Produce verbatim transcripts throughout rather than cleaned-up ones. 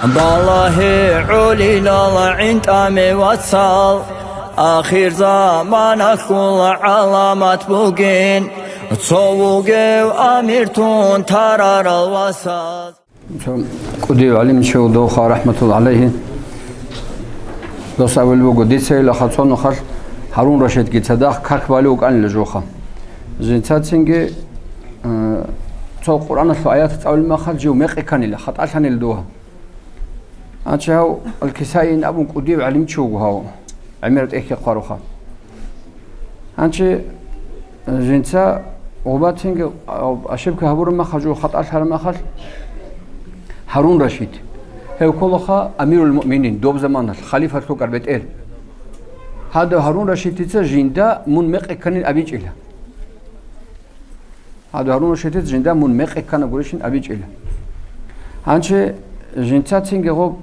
Балагье гӀолилал гӀинтӀаме вацал, ахир заманалъул гӀаламат бугин, цо вугев амиртун тарарал васаз. Цо кӀудияв гӀалимчи вугоха, рахӀматулла гӀалайгьи. Дос абулеб буго, дица ила хацонухъалъ Гьарун Рашидги цадахъ как балев вукӀанила жоха. Жинцацинги, э, цо Къуръаналъул аят цӀалулеб махал жив мекъи кканила, хатӀалъанила дова. Гьанчи гьав Ал-Кисаиин абун кӀудияв гӀалимчи вуго гьав, гӀемер тӀехье хъваруха. Гьанчи, э, жинца гъубатинги, а, ошибка гьабураб махал, жо хатӀалъараб махал, Гьарун Рашид. Гьев кколаха амирул муъминин, доб заманалъ, халифалъул карбетӀер. Гьадав Гьарун Рашидица жинда мун мекъи кканин абичӀила. Гьадав Гьарун Рашидица жинда мун мекъи ккана гурищин абичӀила. Гьанчи жинцацинги гъоб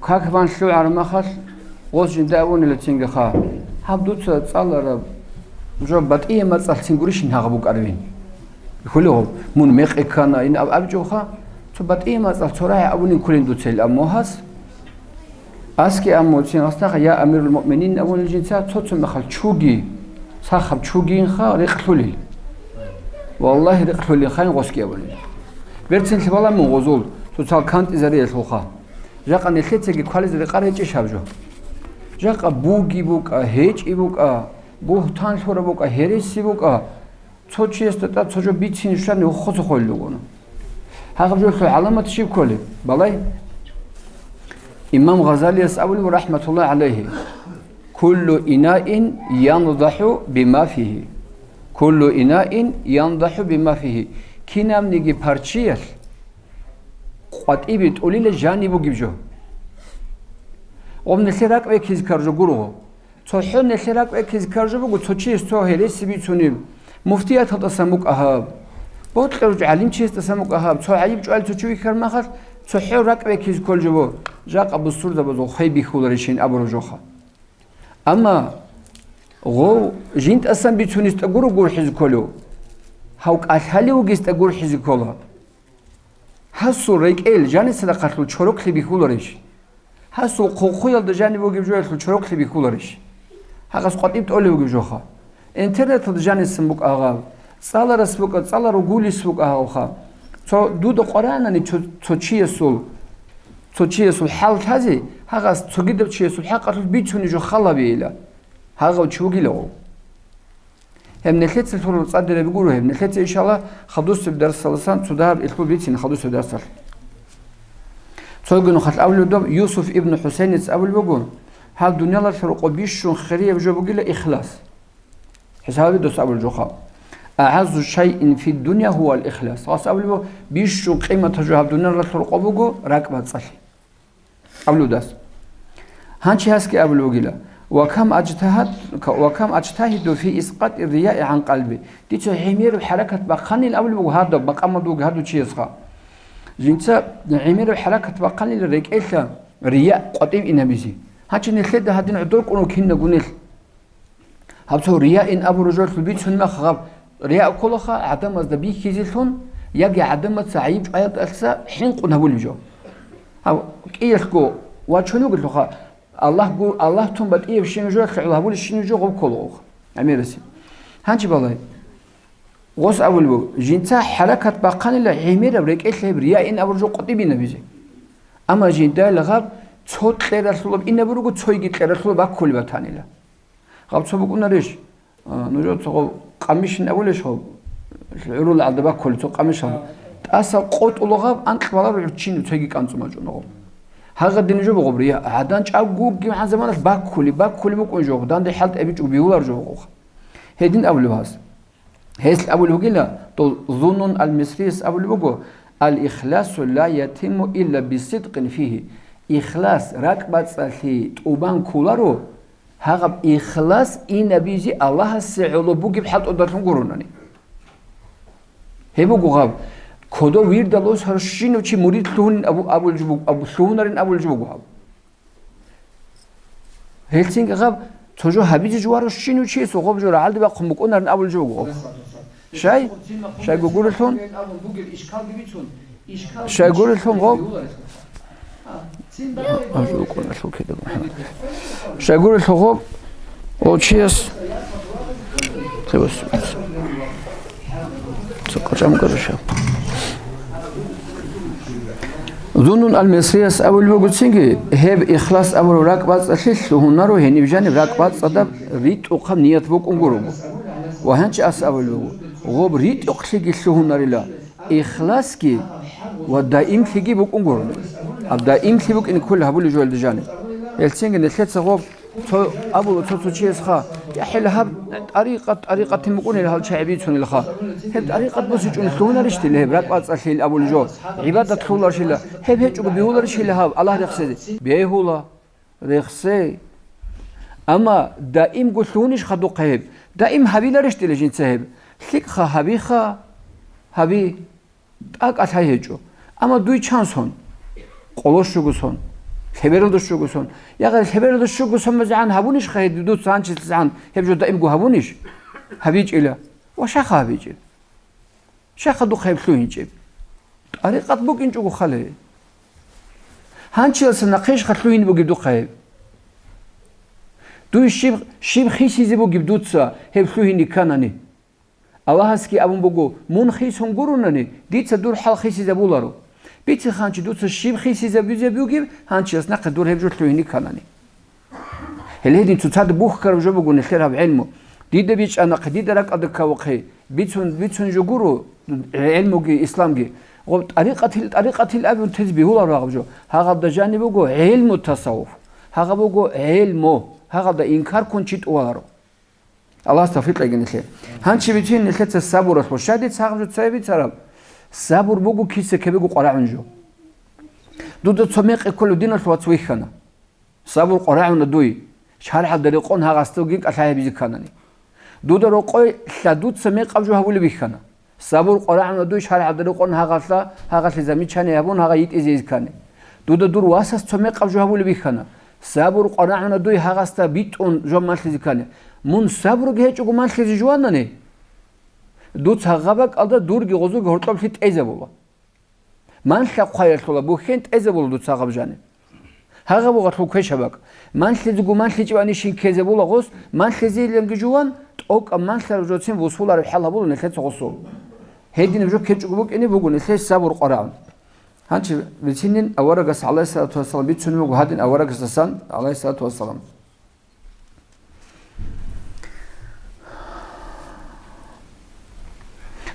как бан лъугӀараб махалъ, гъос жинда абунила цинги ха, гьаб дуца цӀалараб жо батӀияб мацӀалъцин гурищин гьагъаб букӀарабин. Хьулев гъоб, мун мекъи ккана, ин аб-, абичӀоха, цо батӀияб мацӀалъ цо рагӀи абунин кколин дуца ил, амма гьас Аски аммо цин гъасдаха, я амирул муъминин, абунел жинца цо-цо мехал чуги, сахаб чугиинха рекълъулил. Валлагьи, рекълъулин хайин гъосги абунел. Берцинлъи баламун гъозул, цоцал кантӀизариялъулха. Жакъа нилъецаги квализе рекъар гьечӀищ гьаб жо? Жакъа буги букӀа, гьечӀи букӀа, бугьтан лъура букӀа, гьереси букӀа. Цо чиясда тӀад цо жо бицине щвани уххуса хвел ругону. Гьагъаб жолъул гӀаламат щиб кколеб? Балай? Имам Гъазалияс абулеб, рахӀматуллагь гӀалайгьи: «Куллу инаин яндахӀу бима фигьи. Куллу инаин яндахӀу бима фигьи». Кинабниги парчиялъ къватӀибе тӀолила жаниб бугеб жо. Гъоб нилъер ракӀ бекизе ккараб жо гуро. ЦохӀо нилъер ракӀ бекизе ккараб жо буго, цо чияс цо гьереси бицунеб, муфтияталдасан букӀа гьаб, бокьарав гӀалимчиясдасан букӀа гьаб, цо гӀайиб чӀвалел цо чи вихьараб махалъ, цохӀо ракӀ бекизе кколеб жо буго, жакъа бусурбабазул хвей бихьуларищин абураб жоха. Амма гъов жинтӀасан бицунесда гуро гурхӀизе кколев, гьав кӀалъалев вугесда гурхӀизе ккола. Гьасул рекӀел жаниса рахъалъул чороклъи бихьуларищ? Гьасул хъулхъуялда жаниб бугеб жоялъул чороклъи бихьуларищ? Гьагъас къватӀиб тӀолев вугеб жоха. Интернеталда жанисан букӀа гьагъав, цӀаларас букӀа, цӀаларав гулис букӀа гьавха. Цо дуда къваранани цо, цо чиясул, цо чиясул хӀал лъазе, гьагъас цогидаб чиясул хӀакъалъулъ бицунеб жо халабейила. Гьагъав чи вугила гъов. Гьеб нилъеца лъурал цӀадираби гуро гьеб. Нилъеца, иншалла, хадусеб дарсаласан цо дагьаб илъул бицин хадусеб дарсалъ. Цоги нухалъ абулеб доб Юсуф ибн ХӀусейница абулеб буго, гьаб дуниялалъул рокъоб бищун хирияб жо бугила ихлас. ХӀисабе дос абулеб жоха: «АгӀаззу шайин фид дунья гьувал ихлас». Гьас абулеб буго, бищун къиматаб жо гьаб дуниялалъул рокъоб буго ракӀбацӀцӀалъи. Абулудас. Гьанчи гьасги абулев вугила: «Ва кам аджтагьад-, ка-, ва кам аджтагьиду фи искъатӀи рияи гӀан къалби». Дица гӀемераб хӀаракат бахъанил абулеб буго гьадаб, макъамалда вугев гьадав чиясха. Жинца гӀемераб хӀаракат бахъанил рекӀелъа рия къватӀив инабизе. Гьанчи нилъеда гьадин гӀодор кӀуну кинаб гунел. Гьаб цо рияин абураб жоялъул бицун мах гьаб. Рия кколаха гӀадамазда бихьизелъун, яги гӀадамаца гӀайиб чӀваялдаса хӀинкъун гьабулеб жо. Гьаб кӀиялъго вачун вугелъулха, Аллагь гу-, Аллагь тун батӀияб щинаб жо, лъугӀул гьабулеб щинаб жо гъоб ккола гъов. Гьамерасе. Гьанчи балай. Гъос абулеб буго, жинца хӀаракат бахъанила гӀемераб рекӀелъ гьеб рияин абураб жо къватӀиб инабизе. Амма жиндайла гъаб цо кьералъулаб инаб буруго, цойги кьералъулаб баккулеб батанила. Гъаб цо букӀунарищ? А, нужер цо гъаб къамишин абулищ гъаб? ГӀурул гӀадаб баккули цо къамишал. ТӀаса къотӀула гъаб анкь балару гӀурччин цойги кӀанцӀумачӀуна гъаб. Гьагъадин жо бугъаб рия, гӀадан чӀагуги гьан заманалъ баккули, баккули букӀун жо, данде хӀалтӀи бичӀчӀу бигьулар жо гъаб. Гьедин абулеб гьас. Гьес абулеб бугила, дол Зуннун ал-Мисрияс абулеб буго: «Ал-ихласу ла ятимму илла бисидкъин фигьи». Ихлас, ракӀбацӀцӀалъи тӀубан кколаро, гьагъаб ихлас инабизе Аллагьасе гӀоло бугеб хӀалтӀудалъун гуронани. Гьеб буго гьаб, кодо вирдалъ гьарщинав чи мурид лъугьунин абу-, абулеб жо буго, абу-, лъугьунарин абулеб жо буго гьаб. Гьелцинги гъаб, цо жо гьабизе жуварав щинав чиясул гъоб жо рагӀалде бахъун букӀунарин абулеб жо буго гъоб. Щай? Щай гугурелъун? Щай гурелъун гъоб? Шагурелъул гъоб, о, чияс, Зуннун ал-Мисрияс абулеб буго цинги, гьеб ихлас абураб ракӀбацӀцӀалъи лъугьунаро гьениб жаниб ракӀбацӀцӀадаб ритӀухъаб ният букӀун гуро. Ва гьанчи ас абулеб буго, гъоб ритӀухълъиги лъугьунарила, ихласги ва даимлъиги букӀун гуро. Гьаб даимлъи букӀин ккола гьабулеб жо гьелда жаниб. Гьелцинги нилъеца гъоб Цо абула цо-цо чиясха, я, хӀела гьаб тӀарикъат, тӀарикъатин букӀунел гьал чагӀи бицунелха. Гьеб тӀарикъат босичӀун лъугьунарищ дила гьеб ракӀбацӀцӀалъил абулеб жо? ГӀибадат лъуларщила, гьеб гьечӀого бегьуларищ хӀела гьаб Аллагь рехсезе? Бегьула, рехсей. Амма даимго лъугьунищха духъа гьеб? Даим гьабиларищ дила жинца гьеб? ЛъикӀха гьабиха, гьаби. ТӀакӀалъай гьечӀо. Амма дуй чан сон? Къоло щуго сон. Лъебералда щуго сон. Ягъари лъебералда щуго сон мазегӀан гьабунищха гьеб дуца гьанчилъизегӀан гьеб жо даимго гьабунищ? ГьабичӀила. Ва щаха гьабичӀеб? Щаха духъа гьеб лъугьинчӀеб? ТӀарикъат букӀинчӀого хъале. Гьанчиласа нахъейищха лъугьин бугеб духъа гьеб? Дуй щиб, щиб хисизе бугеб дуца гьеб лъугьине кканани? Аллагьасги абун буго, мун хисун гуронани, дица дур хӀал хисизабуларо. Бицихъанчи дуца щиб хисизабизе бугеб, гьанчияс нахъе дур гьеб жо лъугьине кканани. Гьеле гьедин цоцазда бухьараб жо буго нилъер гьаб гӀелму. Дида бичӀчӀа нахъе, дида ракӀалда ккавухъе, бицун, бицун жо гуро гӀелмуги исламги. Гъоб тӀарикъатил, тӀарикъатил абун тез бегьуларо гьаб жо. Гьагъабда жаниб буго гӀелму тасаввуф. Гьагъаб буго гӀелму. Гьагъабда инкар ккун чи тӀуваларо. Аллагьас тавфикъ кьеги нилъее. Гьанчи бицин нилъеца сабуралъул. Щай дица гьаб жо цебе бицараб? Сабур буго киса-кебего къварагӀун жо. Дуда цо мекъи кколев диналъул вац вихьана. Сабур къварагӀуна дуй, шаргӀалда рекъон гьагъасда вугин кӀалъай гьабизе кканани. Дуда рокъой лъадуца мекъаб жо гьабулеб бихьана. Сабур къварагӀуна дуй шаргӀалда рекъон гьагъалъа, гьагъалъе замечание гьабун, гьагъа йитӀизе йиз ккани. Дуда дур васас цо мекъаб жо гьабулеб бихьана. Сабур къварагӀуна дуй гьагъасда битӀун жо малъизе ккани. Мун сабурги гьечӀого малъизе жуванани, дуца гьаб бакӀалда дурги гъозулги гьоркьоблъи тӀезабула. Малъа хъваялъула бухьен тӀезабула дуца гьаб жани. Гьагъаб буго гъалъул квешаб бакӀ. Малъизего малъичӀебанищин ккезабула гъос, малъизейиланги жуван, тӀокӀаб малъараб жоцин бусулареб хӀал гьабула нилъеца гъосул. Гьединаб жо ккечӀого букӀине буго нилъее сабур къварагӀун. Гьанчи бицинин аварагас, гӀалайгьиссалату вассалам, бицунеб буго гьадин аварагасдасан, гӀалайгьиссалату вассалам.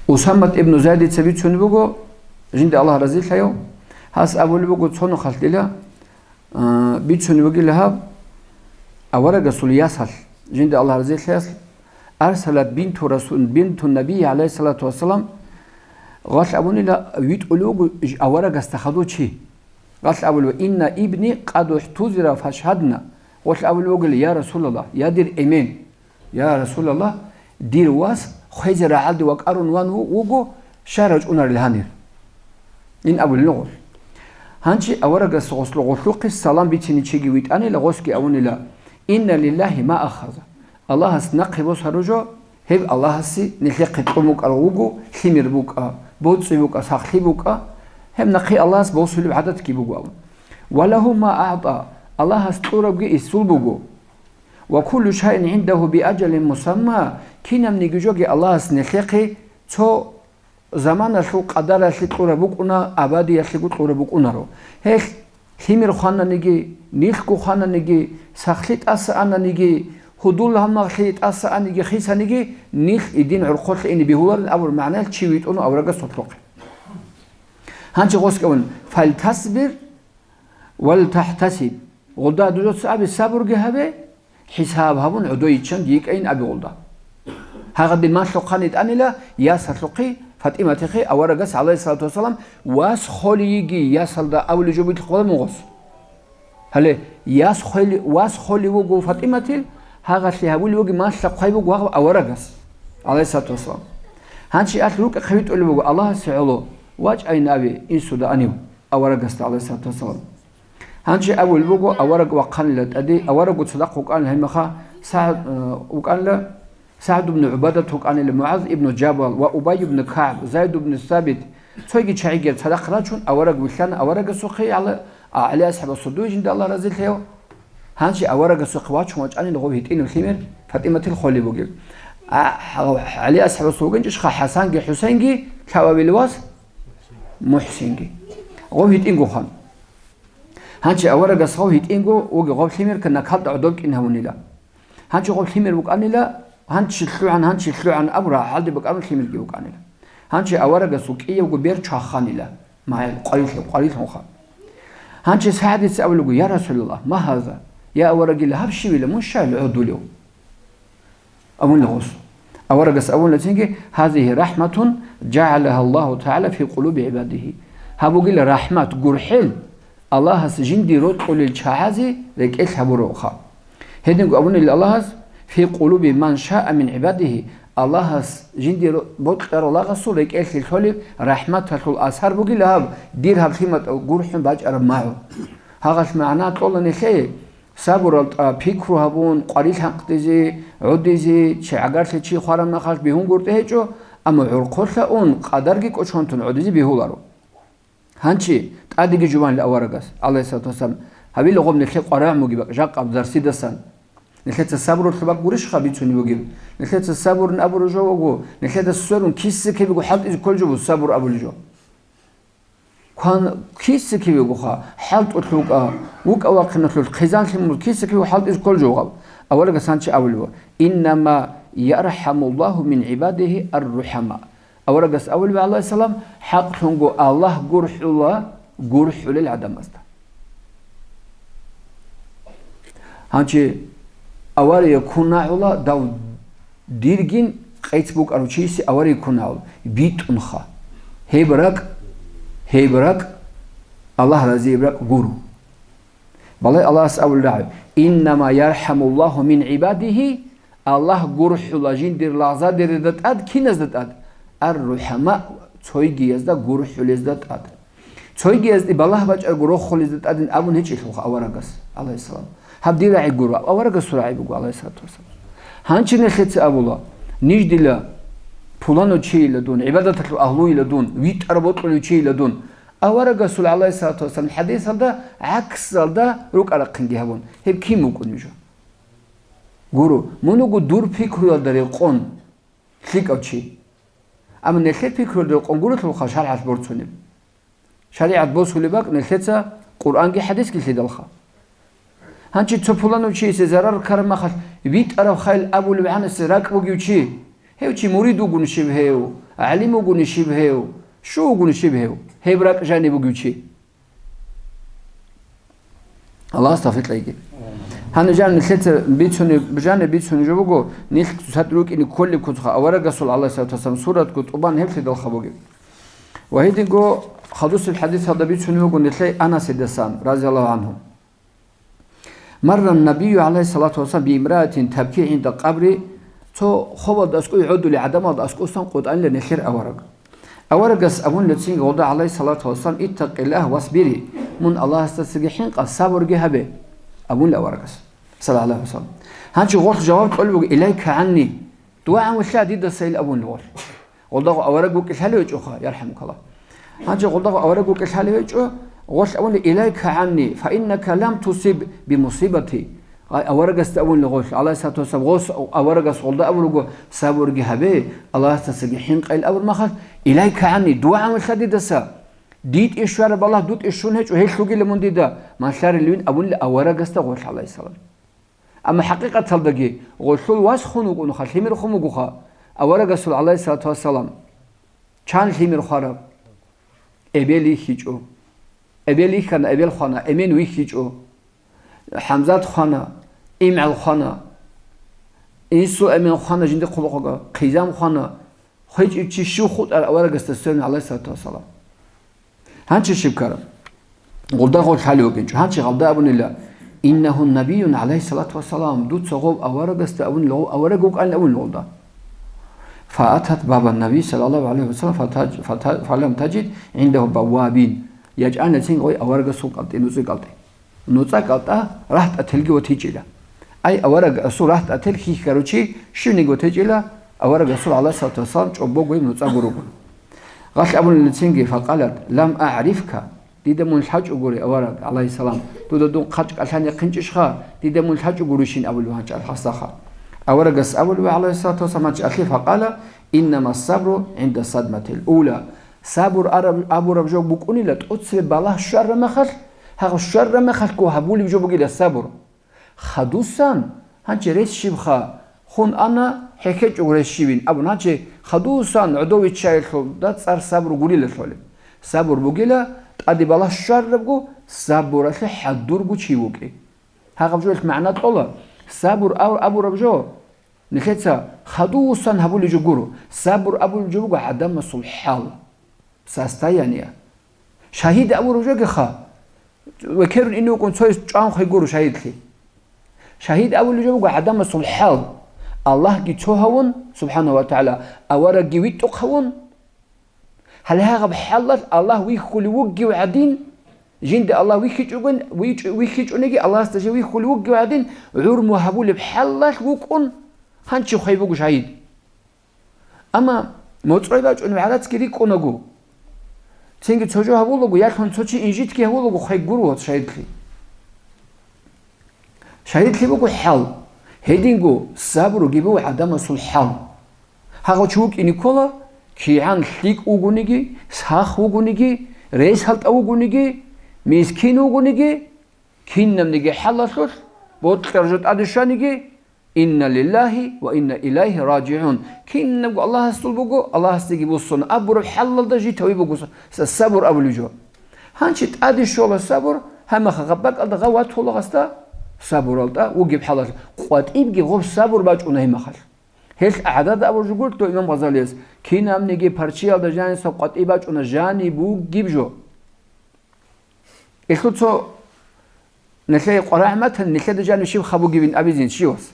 Усамат ибну Зайдица бицунеб буго, жинда Аллагь разилъаяв, гьас абулеб буго, цо нухалъ дила, а, бицунеб бугила гьаб аварагасул ясалъ, жинда Аллагь разилъаяс, арсалат бинту Расул, бинту Набий, гӀалайгьиссалату вассалам, гъалъ абунила витӀулев вуго аварагасда хадув чи. Гъалъ абулеб: «Инна ибни къад ухтузира фашгьадна». Гъолъ абулеб бугел: «Я Расулаллагь, я дир эмен, я Расулаллагь, дир вас хвезе рагӀалде вакӀарун ван ву-, вуго, щай рачӀунарел гьанир?» Ин абулел гъолъ. Гьанчи аварагас гъослъ-, гъолъухъе салам бицине чиги витӀанила, гъосги абунила: «Инна лиллагьи ма ахаза». Аллагьас нахъе босару жо, гьеб Аллагьасе нилъехъе кьун букӀарав вуго, лъимер букӀа, боцӀи букӀа, сахлъи букӀа, гьеб нахъе Аллагьас босулеб гӀадатги буго абун. «Ва лагьу ма агӀта», Аллагьас кьурабги исул буго. «Ва куллу шайин гӀиндагьу биаджалин мусамма», кинабниги жоги Аллагьас нилъехъе цо заманалъул къадаралъе кьураб букӀуна, абадиялъего кьураб букӀунаро. Гьелъ лъимер хвананиги, нилъго хвананиги, сахлъи тӀаса ананиги, гьудул гьалмагълъи тӀаса аниги, хисаниги, нилъ идин гӀурхъулъе ине бегьуларин абураб магӀнаялъ чи витӀун аварагас гъолъухъе. Гьанчи гъосги абун: «Фалтасбир валтахӀтасиб». Гъолда дуца абе, сабурги гьабе, хӀисаб гьабун, гӀодой йиччан дие кӀайин абе гъолда. Гьагъадин малъухъан йитӀанила ясалъухъе, ФатӀиматихъе, аварагас, гӀалайгьиссалату вассалам, вас холей йиги ясалда абулеб жо бугелъул гъола мун гъос. Гьале, яс холей, вас холей вуго ФатӀиматил, гьагъалъе гьабулеб буго малъа хъвай буго гьагъаб аварагас, гӀалайгьиссалату вассалам. Гьанчи алъ рукӀахъе витӀулеб буго Аллагьасе гӀоло, вачӀайин абе инсуда анив аварагасда, гӀалайгьиссалату вассалам. Гьанчи абулеб буго, авараг вахъанила тӀаде, аварагго цадахъ вукӀанила гьебмехалъ, СагӀд, э, вукӀанила, СагӀд ибн ГӀубадат вукӀанила, МугӀаз ибн Жабал ва Убай ибн КагӀб, Зайд ибн Сабит, цойги чагӀиги цадахъ рачун, авараг вилълъана, аварагасухъе гьала-, А, ГӀали асхӀабасул дуй жинда Аллагь разилъаяв. Гьанже аварагасухъе вачун вачӀанила гъов гьитӀинав лъимер, ФатӀиматил холев бугев. А, гьав ГӀали асхӀабасул вугинчӀищха ХӀасанги ХӀусейнги, лъабабилев вас МухӀсинги? Гъов гьитӀинго хъан. Гьанже аварагас гъов гьитӀинго вугев гъов лъимерка накалда гӀодоб кӀин гьавунила. Гьанчи гъоб лъимер вукӀанила, гьанчи лъугӀан, гьанчи лъугӀан абура, гьалде бакӀарун лъимерги вукӀанила. Гьанчи аварагасул кӀиявго бер чваханила, магӀил, къварилъ-, къварилъунха. Гьанчи СагӀдица абулего: «Я Расулаллагь, ма гьаза? Я аварагила, гьаб щивила, мун щай гӀодулев?» Абуна гъос. Аварагас абуна цинги: «Гьазигьи рахӀматун жагӀалагьа Аллагьу тагӀала фи къулуби гӀибадигьи». Гьаб бугила рахӀмат, гурхӀел, Аллагьас жинди рокьулел чагӀазе рекӀелъ гьабуравха. Гьединго абунила Аллагьас: «Фи къулуби ман шаа мин гӀибадигьи», Аллагьас жинди ро-, бокьарал лагъасул рекӀелъе лъолеб рахӀматалъул асар бугила гьаб, дир гьаб лъиматав гурхӀун бачӀараб магӀу. Гьагъалъ магӀна кьола нилъее: сабуралда пикру гьабун, къварилъ гьанкъдизе, гӀодизе, чи гӀагарлъи чи хвараб мехалъ бигьунгутӀи гьечӀо, амма гӀурхъулъа ун, къадарги кӀочонтун гӀодизе бигьуларо. Гьанчи тӀадеги жубанила аварагас, гӀалайгьиссалату вассалам, гьабила гъоб нилъе къварагӀ мугеб жакъаб дарсидасан. Нилъеца сабурлъуб бакӀ гурищха бицунеб бугеб? Нилъеца сабурун абураб жо вуго, нилъеда сверун киса-кибего хӀалтӀизе кколеб жо буго сабур абулеб жо. Кван киса-кибего ха, хӀалтӀулъ вукӀа, вукӀа вахъиналъулъ хъизан-лъимал киса-кибего хӀалтӀизе кколеб жо гъаб. Аварагас гьанчи абулеб: «Иннама ярхӀамуллагьу мин гӀибадигьи ар-рухӀама». Аварагас абулеб, гӀалайгьиссалам: «ХӀакълъунго Аллагь гурхӀула гурхӀулел гӀадамазда». Гьанчи авария ккун рагӀула дав диргин къец букӀарав чиясе авария ккун рагӀула, битӀунха. Гьеб ракӀ, гьеб ракӀ, Аллагь разияб ракӀ гуро. Балай Аллагьас абулеб рагӀи: «Иннама ярхӀамуллагьу мин гӀибадигьи», Аллагь гурхӀула жиндир лагъзадерида тӀад, киназда тӀад? Ар-рухӀама, цойгиязда гурхӀулезда тӀад. Цойгиязде балагь бачӀарго рохулезда тӀадин абун гьечӀелъулха аварагас, гӀалайгьиссалам. Гьаб дир рагӀи гуро, аварагасул рагӀи буго, гӀалайгьиссалату вассалам. Гьанчи нилъеца абула: «Ниж дила пуланав чийила дун, гӀибадаталъул агьлуйила дун, витӀараб бокьулев чийила дун». Аварагасул, гӀалайгьиссалату вассалам, хӀадисалда гӀаксалда рукӀа-рахъинги гьабун, гьеб кин вукӀунеб жо? Гуро, мун вуго дур пикруялда рекъон лъикӀав чи. Амма нилъер пикруялда рекъон гурелъулха шаргӀалъ борцунеб. ШаригӀат босулеб бакӀ нилъеца Къуръанги хӀадисги лъидалха. Гьанчи цо пуланав чиясе зарар ккараб махалъ витӀараб хайил абулеб гьанасе ракӀ бугев чи, гьев чи мурид вугони щиб гьев, гӀалим вугони щиб гьев, щив вугони щиб гьев, гьеб ракӀ жаниб бугев чи? Аллагьас тавфикъ кьеги. Гьаниб жан нилъеца бицунеб, жаниб бицунеб жо буго, нилъ цад рукӀине кколеб куцха, аварагасул, гӀалайгьиссалату вассалам, суратго тӀубан гьеб лъидалха бугеб. Ва гьединго хадусеб хӀадисалда бицунеб буго нилъее Анасидасан, разияллагьу гӀангьу. Марра набию, гӀалайгьиссалату вассалам, биимраатин табки гӀинда къабри, цо хобалда аскӀове гӀодулел гӀадамалда аскӀосан къотӀанила нилъер авараг. Аварагас абунила цинги гъолда, гӀалайгьиссалату вассалам: «Иттакъиллагь васбири», мун Аллагьасдасаги хӀинкъа, сабурги гьабе, абунила аварагас, саллаллагьу гӀалайгьи вассалам. Гьанчи гъолъ жаваб кьолеб буго: «Илайка гӀанни», дугӀа гьавулла дидаса ил абунила гъолъ. Гъолдагъу авараг вукӀи лъалев гьечӀоха, ярхӀамукалла. Гьанже гъолдагъу авараг вукӀи лъалев гьечӀо, гъолъ абуни: «Илайка гӀанни, фа иннака лам тусиб бимусибати». Гъай аварагасда абунила гъолъ, гӀалайгьиссалату вассалам, гъос аварагас гъолда абуруго: «Сабурги гьабе, Аллагьасдасаги хӀинкъайил», абур махалъ: «Илайка гӀанни, дугӀа гьавулла дидаса. ДитӀе щвараб Аллагь дутӀе щун гьечӀо, гьелъ вугила мун дида малъарилвин», абунила аварагасда гъолъ, гӀалайгьиссалам. Амма хӀакъикъаталдаги гъолъул вас хун вукӀунха, лъимер хун вугоха аварагасул, гӀалайгьиссалату вассалам. Чан лъимер хвараб? Эбел йихьичӀо. Эбел йихьана, эбел хвана, эмен вихьичӀо. ХӀамзат хвана, имгӀал хвана. Инсул эмен хвана, жиндихъ хъулухъага, хъизан хвана. ХвечӀев чи щив хутӀарав аварагасда сверун, гӀалайгьиссалату вассалам? Гьанчи щиб ккараб? Гъолда гъол лъалев вукӀинчӀо. Гьанчи гъалда абунила: «Иннагьу набиюн, гӀалайгьиссалату вассалам», дуца гъов аварагасда абунила, гъов авараг вукӀанин абунила гъолда. Фаатат баба наби, саллаллагьу гӀалайгьи вассалам, фатаж-, фата-, фалам таджид гӀиндагьу баввабин. ЯчӀанила цин гъой аварагасул кӀалтӀи, нуцӀи кӀалтӀи. НуцӀа кӀалтӀа рагьтӀателги ватичӀила. Ай, авараг асул рагьтӀател хьихьарав чи щивниги ватичӀила, авараг асул, гӀалайгьиссалату вассалам, чӀобого гьеб нуцӀа гуруго. Гъалъ абунила цинги, факъалат: «Лам агӀрифка». Дида мун лъачӀо гури, авараг, гӀалайгьиссалам, дуда дун хъачӀ кӀалъан яхъинчӀищха, дида мун лъачӀо гурищин абулев гьанчӀ алхасаха. Аварагас абулев, гӀалайгьиссалату вассалам, гьанчӀ алъи, факъала: «Иннама сабру гӀинда садматил ула». Сабур араб-, абураб жо букӀунила тӀоцебе балагь щвараб мехалъ, гьагъ щвараб мехалъго гьабулеб жо бугила сабур. Хадусан, гьанчи рес щибха, хун ана, хӀехьечӀого рес щибин абун, гьанчи хадусан гӀодовиччаялъул да цӀар сабур гурила лъолеб. Сабур бугила, тӀаде балагь щварабго, сабуралъе хӀадурго чи вукӀи. Гьагъаб жоялъ магӀна кьола, сабур ав-, абураб жо, нилъеца хадусан гьабулеб жо гуро, сабур абулеб жо буго гӀадамасул хӀал. Состояние. Шагьид абураб жогиха, векерун ине вукӀун цояс чӀванхъе гуро шагьидлъи. Шагьид абулеб жо буго гӀадамасул хӀал. Аллагьги цо гьавун, субхӀанагьу ва тагӀала, аварагги витӀухъ гьавун. Гьале гьагъаб хӀалалъ Аллагь вихьулев вугев гӀадин, жинда Аллагь вихьичӀого, вичӀ-, вихьичӀониги, Аллагьасда жив вихьулев вугев гӀадин, гӀурму гьабулеб хӀалалъ вукӀун, гьанчи хвей буго шагьид. Амма моцӀрой бачӀунеб гӀарацги рикӀкӀунаго, цинги цо жо гьабулаго, ялъун цо чи инжитги гьавулаго, хвей гуро шагьидлъи. Шагьидлъи буго хӀал, гьединго сабруги буго гӀадамасул хӀал. Гьагъав чи вукӀине ккола, кигӀан лъикӀ вугониги, сах вугониги, рес гьалтӀа вугониги, мискин вугониги, кинабниги хӀалалъулъ, бокьараб жо тӀаде щваниги, «Инна лиллагьи ва инна илайгьи ражигӀун». Кинабго Аллагьасул буго, Аллагьасдеги буссуна абураб хӀалалда житави буго с-, с-, сабур абулеб жо. Гьанчи тӀаде щола сабур, гьамаха гъаб бакӀалда гъав ватула гъасда сабуралда вугеб хӀалалъ. КъватӀибги гъоб сабур бачӀуна гьимахалъ. Гьелъ гӀадада абур жугуртӀо имам Гъазалияс, кинабниги парчиялда жаниса къватӀиб бачӀуна жани бугеб жо. Гьелъул цо нилъее къварагӀ матан, нилъеда жанив щиб хабугивин абизин щивас.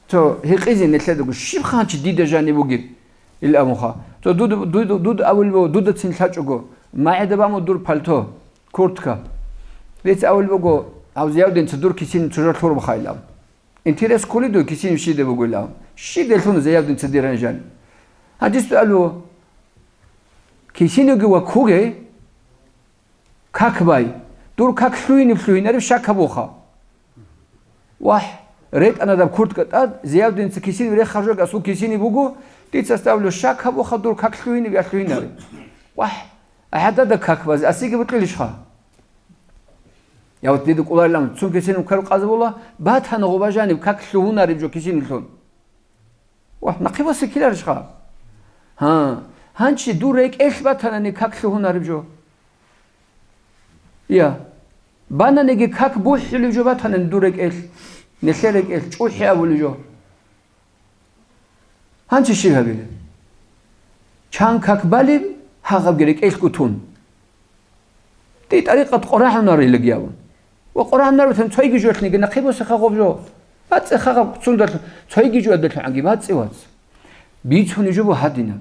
Цо гьикъизин нилъедаго, щиб ханчи дида жанив бугеб? Ил абунха. Цо дуд, дуд, дуд авулбо, дудацин лъачӀого, магӀида баму дур пальто, куртка. Дица авулбого, гьав Зиявдинца дур кисин чужар лъурбаха ил абун. Интерес кколидуй кисинив щида бугоилан? Щиделъун Зиявдинца диран жан? Гьадис алу, кисинивги ва куге, как бай, дур как лъугьиниб лъугьинариб шак гьабуха. Вагь, ретӀана даб куртка тӀад, Зиявдинца кисинив рехаржаг асул кисинив буго, дица ставлю шак гьабуха дур как лъугьиниб я лъугьинариб. Вагь, гӀадада как базе, асиги бутӀилищха? Я вот дида кӀуларилан, цун кисинив ккару къазабула, батана гъуба жаниб как лъугьунариб жо кисинилъун. Ва, нахъе васикиларищха? Гьа, гьанчи дур рекӀелъ батанани как лъугьунариб жо. Я, бананиги как бухӀулеб жо батанани дур рекӀелъ, нилъер рекӀелъ чӀухӀи абулеб жо. Гьанчи щиб гьабилеб? Чан как балеб, гьагъабги рекӀелъго тун. Ди тӀарикъат къорагьунарилги абун. Ва къорагьунарбатан цойги жолъниги нахъе босеха гъоб жо. БацӀцӀе хагъаб цундалъун, цойги жуадалъун гӀанги бацӀцӀе вац. Бицунеб жо бу гьадина.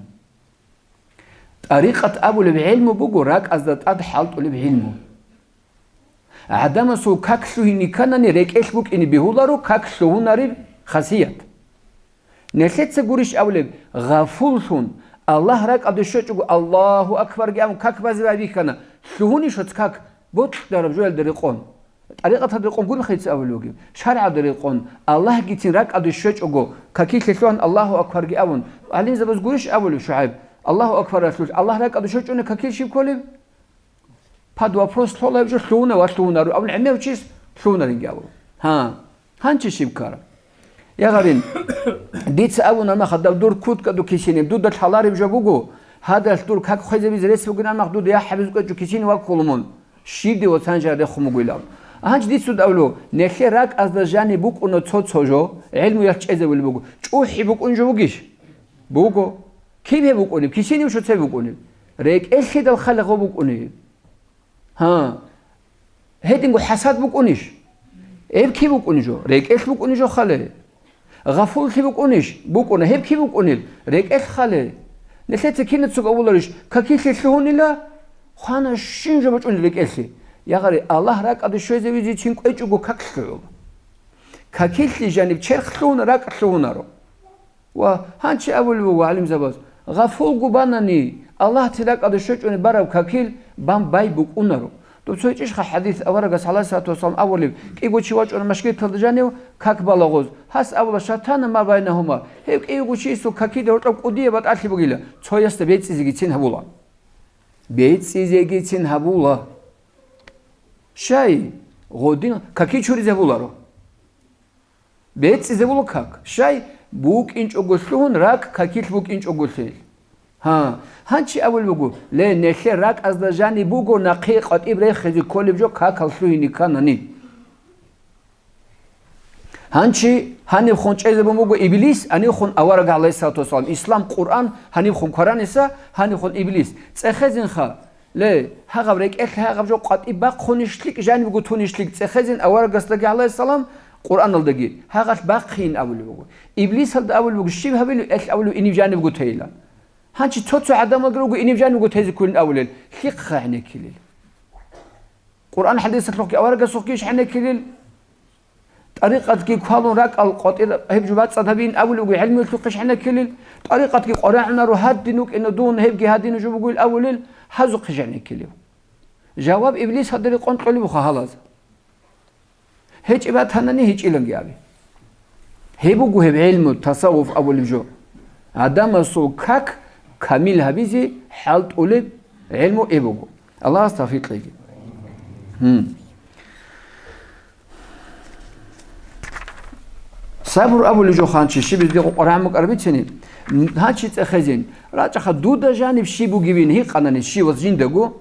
ТӀарикъат абулеб гӀелму буго ракӀазда тӀад хӀалтӀулеб гӀилму. ГӀадамасул как лъугьине кканани рекӀелъ букӀине бегьуларо как лъугьунареб хасият. Нилъеца гурищ абулеб, гъафуллъун, Аллагь ракӀалде щвечӀого Аллагьу акбарги абун как базе байбихьана, лъугьунищ гьац как бокьараб жоялда рекъон? ТӀарикъаталда рекъон гурихъица абулев вугев, шаргӀалда рекъон, Аллагьгицин ракӀалде щвечӀого, какилъе лъугьан Аллагьу акбарги абун, гӀалимзабаз гурищ абулев ШугӀайб, Аллагьу акбаралъулъ Аллагь ракӀалде щвечӀони какил щиб кколеб? Под вопрос лъолаиб жо лъугьуна ва лъугьунаро абун гӀемер чис лъугьунаринги абу. Гьа, гьанчи щиб ккара? Я гъарин, дица абуна маха дав дур куртка ду кисинеб, дуда лъалареб жо буго, гьадалъ дур как хвезабиз рес бугин амах дуда яхӀ гьабиз кӀвечӀо кисин ваккулумун, щиб див вацан жа рехун бугоилан. Гьанчи дицун давлу, нехе ракӀазда жани букӀуна цо-цо жо, гӀелму яхъ чӀезавулеб буго, чӀухӀи букӀун жо бугищ? Буго. Киб гьеб букӀунеб? Кисинив шуцеб букӀунеб? РекӀелъидал халигъо букӀунеб? Гьа. Гьединго хӀасад букӀунищ? Гьеб киб букӀунижо? РекӀелъ букӀунижо хале. Гъафуллъи букӀунищ? БукӀуна. Гьеб киб букӀунеб? РекӀелъ хале. Нилъеца кинацаго авуларищ? Какилъе лъугьунила, хвана щин жо бачӀунел рекӀелъе. Ягъари, Аллагь ракӀалде щвезавизечин кӀвечӀого как лъугьула. Какилъи жаниб черх лъугьуна, ракӀ лъугьунаро. Ва гьанчи абулеб буго гӀалимзабаз, гъафулго банани, Аллагьти ракӀалде щвечӀони бараб какил бан бай букӀунаро. Доб цо гьечӀищха хӀадис аварагас, гӀалайгьиссалату вассалам, абулеб, кӀиго чи вачӀуна машгиталда жанив как балагъоз, гьас абула: «Шатана ма байнагьума», гьев кӀиго чиясул какида гьоркьоб кӀудияб батӀалъи бугила, цоясда бецӀизегицин гьабула. БецӀизегицин гьабула. Щай? Гъодин каки чуризе гьабуларо. БецӀизе буго как. Щай? БукӀинчӀого лъугьун, ракӀ какилъ букӀинчӀого лъел. Гьа, гьанчи абулеб буго: «Ле, нилъер ракӀазда жаниб буго нахъе къватӀиб рехизе кколеб жо какал лъугьине кканани». Гьанчи гьанибхун чӀезабун буго Иблис, гьанивхун авараг, гӀалайгьиссалату вассалам, ислам, Къуръан, гьанивхун квараниса, гьанивхун Иблис. ЦӀехезинха, Ле, гьагъаб рекӀелъ гьагъаб жо къватӀиб бахъунищлъикӀ, жанибго тунищлъикӀ цӀехезин аварагасдаги, гӀалайгьиссалам, Къуръаналдаги, гьагъалъ бахъейин абулеб буго. Иблисалда абулеб буго, щиб гьабилев, элъ абулев иниб жанибго тейилан. Гьанчи цо-цо гӀадамалги руго иниб жанибго тезе кколин абулел, лъихъа гӀенеккилел. Къуръан хӀадисалъухъги аварагасухъги иш гӀенеккилел. ТӀарикъатги квалун ракӀал къватӀир гьеб жо бацӀцӀад гьабин абулев вуго гӀелмуялъухъе щвана ккелил, тӀарикъатги къварагӀунаро гьадин вукӀина дун, гьебги гьадин жо бугил абулел, гьазухъе жани ккелев. Жаваб Иблис гьадин рекъон кьолеб хъа гьалаз. ГьечӀеб батанани гьечӀиланги абе. Гьеб буго гьеб гӀелму, тасаввуф абулеб жо. Адамасул как камил гьабизе хӀалтӀулеб гӀелму гьеб буго. Аллагьас тавфикъ кьеги. Гьун. Сабур абулеб жо хъанчи, щиб гьезде къокъ рагӀмукъ арабицани, гьанчи цӀехезин, рачӀаха дуда жаниб щиб бугебин гьикъанани щивас жиндаго.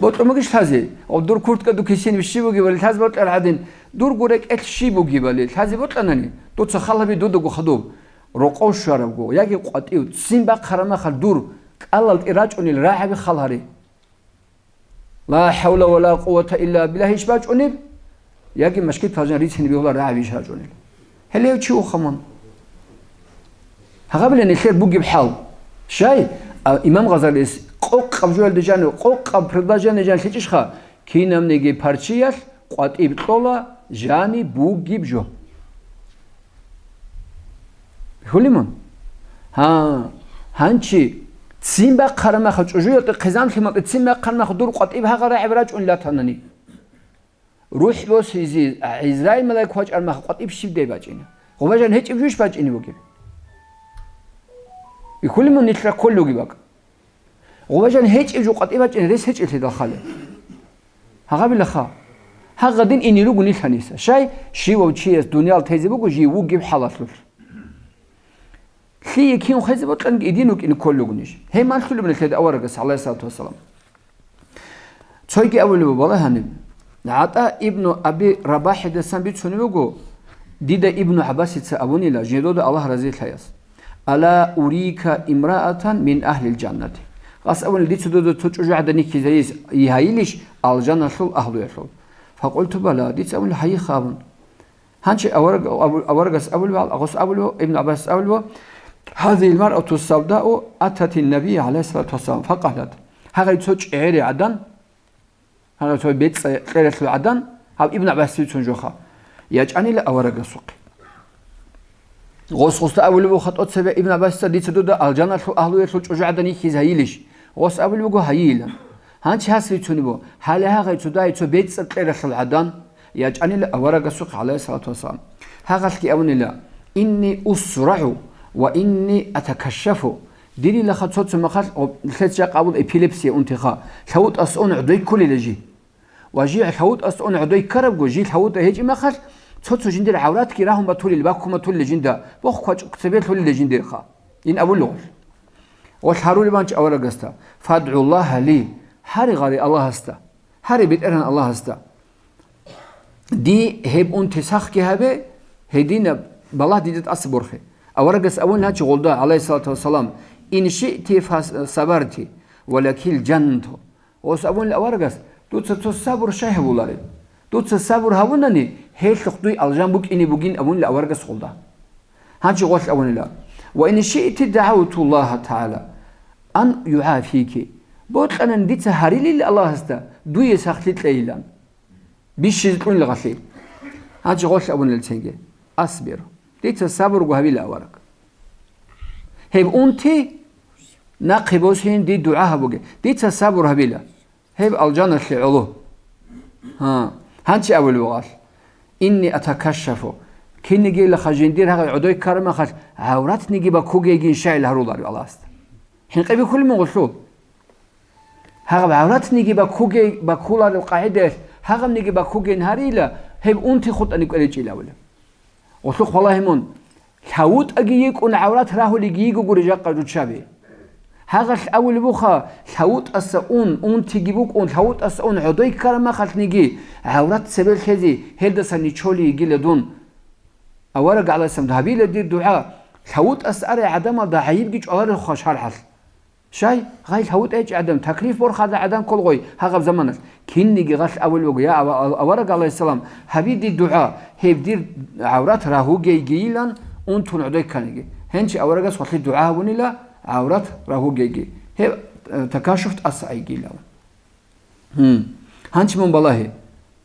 Бокьун бугищ лъазе? О, дур куртка дукисин щиб бугебали лъазе бокьар гьадин, дурго рекӀелъ щиб бугебали лъазе бокьанани, дуца хал гьаби дудаго хадуб, рокъов щварабго, яги къватӀив, ццин бахъараб махалъ дур кӀалалде рачӀунел рагӀаби хал гьаре. Ла хӀавла ва ла къуввата илла биллагь иш бачӀунеб, яги машгиталъ жан рицин бегьулар рагӀаби иш рачӀунел. Гьелев чи вухъа мун. Гьагъабила нилъер бугеб хӀал. Щай? А, имам Гъазалис къокъаб жоялде жанив, къокъаб предложение жан лъичӀищха, кинабниги парчиялъ къватӀиб кьола жани бугеб жо. Хьулимун? Гьа, гьанчи ццин бахъараб махал, чӀужуялде хъизамлъи матӀи ццин бахъараб махал дур къватӀиб гьагъа рагӀаби рачӀун латанани. РухӀ босизе, Израил малаик вачӀараб махал къватӀиб щибдай бачӀина? Гъубажан гьечӀеб жуйищ бачӀине бугеб? Бихьулимун нилъ ракколев вугеб бакӀ? Гъубажан гьечӀеб жо къватӀиб бачӀине рес гьечӀелъидал хъали. Гьагъабилаха. Гьагъадин ине руго нилъаниса. Щай? Щивав чияс дуниял тезе буго жив вугеб хӀалалъулъ. Лъие кин хвезе бокьанги идин вукӀине кколев вугонищ? Гьеб малъулеб нилъеда аварагас, гӀалайгьиссалату вассалам. Цойги абулеб буго, балагьаниб, ГӀатӀа ибну Аби Рабахидасан бицунеб буго, дида Ибну ГӀаббасица абунила, жидода Аллагь разилъаяс: «Ала урика имраатан мин агьлил жаннати». Гъас абунила, дица дуда цо чӀужугӀадан йихьизайис гьайилищ алжаналъул агьлуялъул? Факъулту бала, дица абунила, гьайиха абун. Гьанчи авараг-, абу-, аварагас абулеб, гъос абулеб, Ибн ГӀаббасас абулеб: «Гьазил маръату савдау ататин набия, гӀалайгьиссалату вассалам, факъалат». Гьагъай цо чӀегӀери гӀадан, гьагъай цо бецӀ кьералъул гӀадан, гьаб Ибн ГӀаббасица бицун жоха, ячӀанила аварагасухъе. Гъос гъосда абулеб буго хатӀо цебе Ибн ГӀаббасица, дица дуда алжаналъул агьлуялъул чӀужугӀадан йихьиз гьайилищ? Гъос абулеб буго, гьайилан. Гьанчи гьас бицунеб буго, гьале гьагъай цо дагьай цо бецӀ кьералъул гӀадан. ЯчӀанила аварагасухъ, гӀалайгьиссалату вассалам. Гьагъалъги абунила: «Инни усрагӀу ва инни атакашшафу». Дирилаха цо-цо махалъ, гъоб-, лъец жакъа абун эпилепсия унтиха, лъавутӀас ун гӀодой кколила жи. Ва жи лъавутӀас ун гӀодой ккарабго, жи лъавутӀа гьечӀеб махалъ, цо-цо жиндир гӀавратги рагьун батулел, баккун батулел жинда, бохъ квачӀ цебе лъулел жиндирха. Ин абулел гъолъ. Гъолъ гьарулеб анчӀ аварагасда: «ФадгӀуллагьа ли», гьаре гъаре Аллагьасда, гьаре БетӀергьан Аллагьасда. Ди гьеб унти сахги гьабе, гьединаб балагь дида тӀаса борхе. Аварагас абун гьачи гъолда, гӀалайгьиссалату вассалам: «Ин шиъти фа сабарти, ва лакил жаннату». Гъос абунила аварагас: «Дуца цо сабур щай гьабулареб? Дуца сабур гьабунани, гьелъухъ дуй алжан букӀине бугин», абунила аварагас гъолда. Гьанчи гъолъ абунила: «Ва ин шиъти дагӀавту Аллагьа тагӀала ан югӀафики». Бокьанани дица гьарилил Аллагьасда, дуе сахлъи кьейилан. Бищизе кьунила гъалъи. Гьанчи гъолъ абунила цинги: «Асбир». Дица сабурго гьабила, авараг. Гьеб унти нахъе босин, дир дугӀа гьабуге. Дица сабур гьабила. Гьеб алжаналъе гӀоло. Гьа, гьанчи абулеб гъалъ: «Инни атакашшафу». Кинигилаха жиндир гьагъай гӀодой ккарамахалъ гӀавратниги баккугейгин щайил гьаруларев Аллагьасда. ХӀинкъи бихьулеб мун гъолъул? Гьагъаб гӀавратниги баккугей, баккуларел къагӀидаялъ гьагъабниги баккугейин гьарила, гьеб унти хутӀани кӀвечӀила абула. Гъолъухъ валагьи мун, лъавутӀаги йикӀун гӀаврат рагьулеги йигогури жакъа руччаби. Гьагъалъ абулеб буха, лъавутӀаса ун, унтиги букӀун, лъавутӀаса ун гӀодой ккарамахалъниги гӀаврат цебе лъезе, гьелдаса ничоли йигила дун. Авараг гӀалайгьиссалам гьабила дир дугӀа, лъавутӀас арай гӀадамалда гӀайибги чӀваларелха шаргӀалъ. Щай, гъай лъавутӀа гьечӀеб гӀадам, таклиф борхада гӀадам кколгъой гьагъаб заманалъ. Кинниги гъалъ абулеб буго: «Я ава-, авараг гӀалайгьиссалам, гьаби дир дугӀа, гьеб дир гӀаврат рагьугейгийилан унтун гӀодой кканиги». Гьенчи аварагас гъолъи дугӀа гьабунила, гӀаврат рагьугейги. Гьеб, э, такашуф тӀаса гӀайгилан. Гьанчи мун балагье.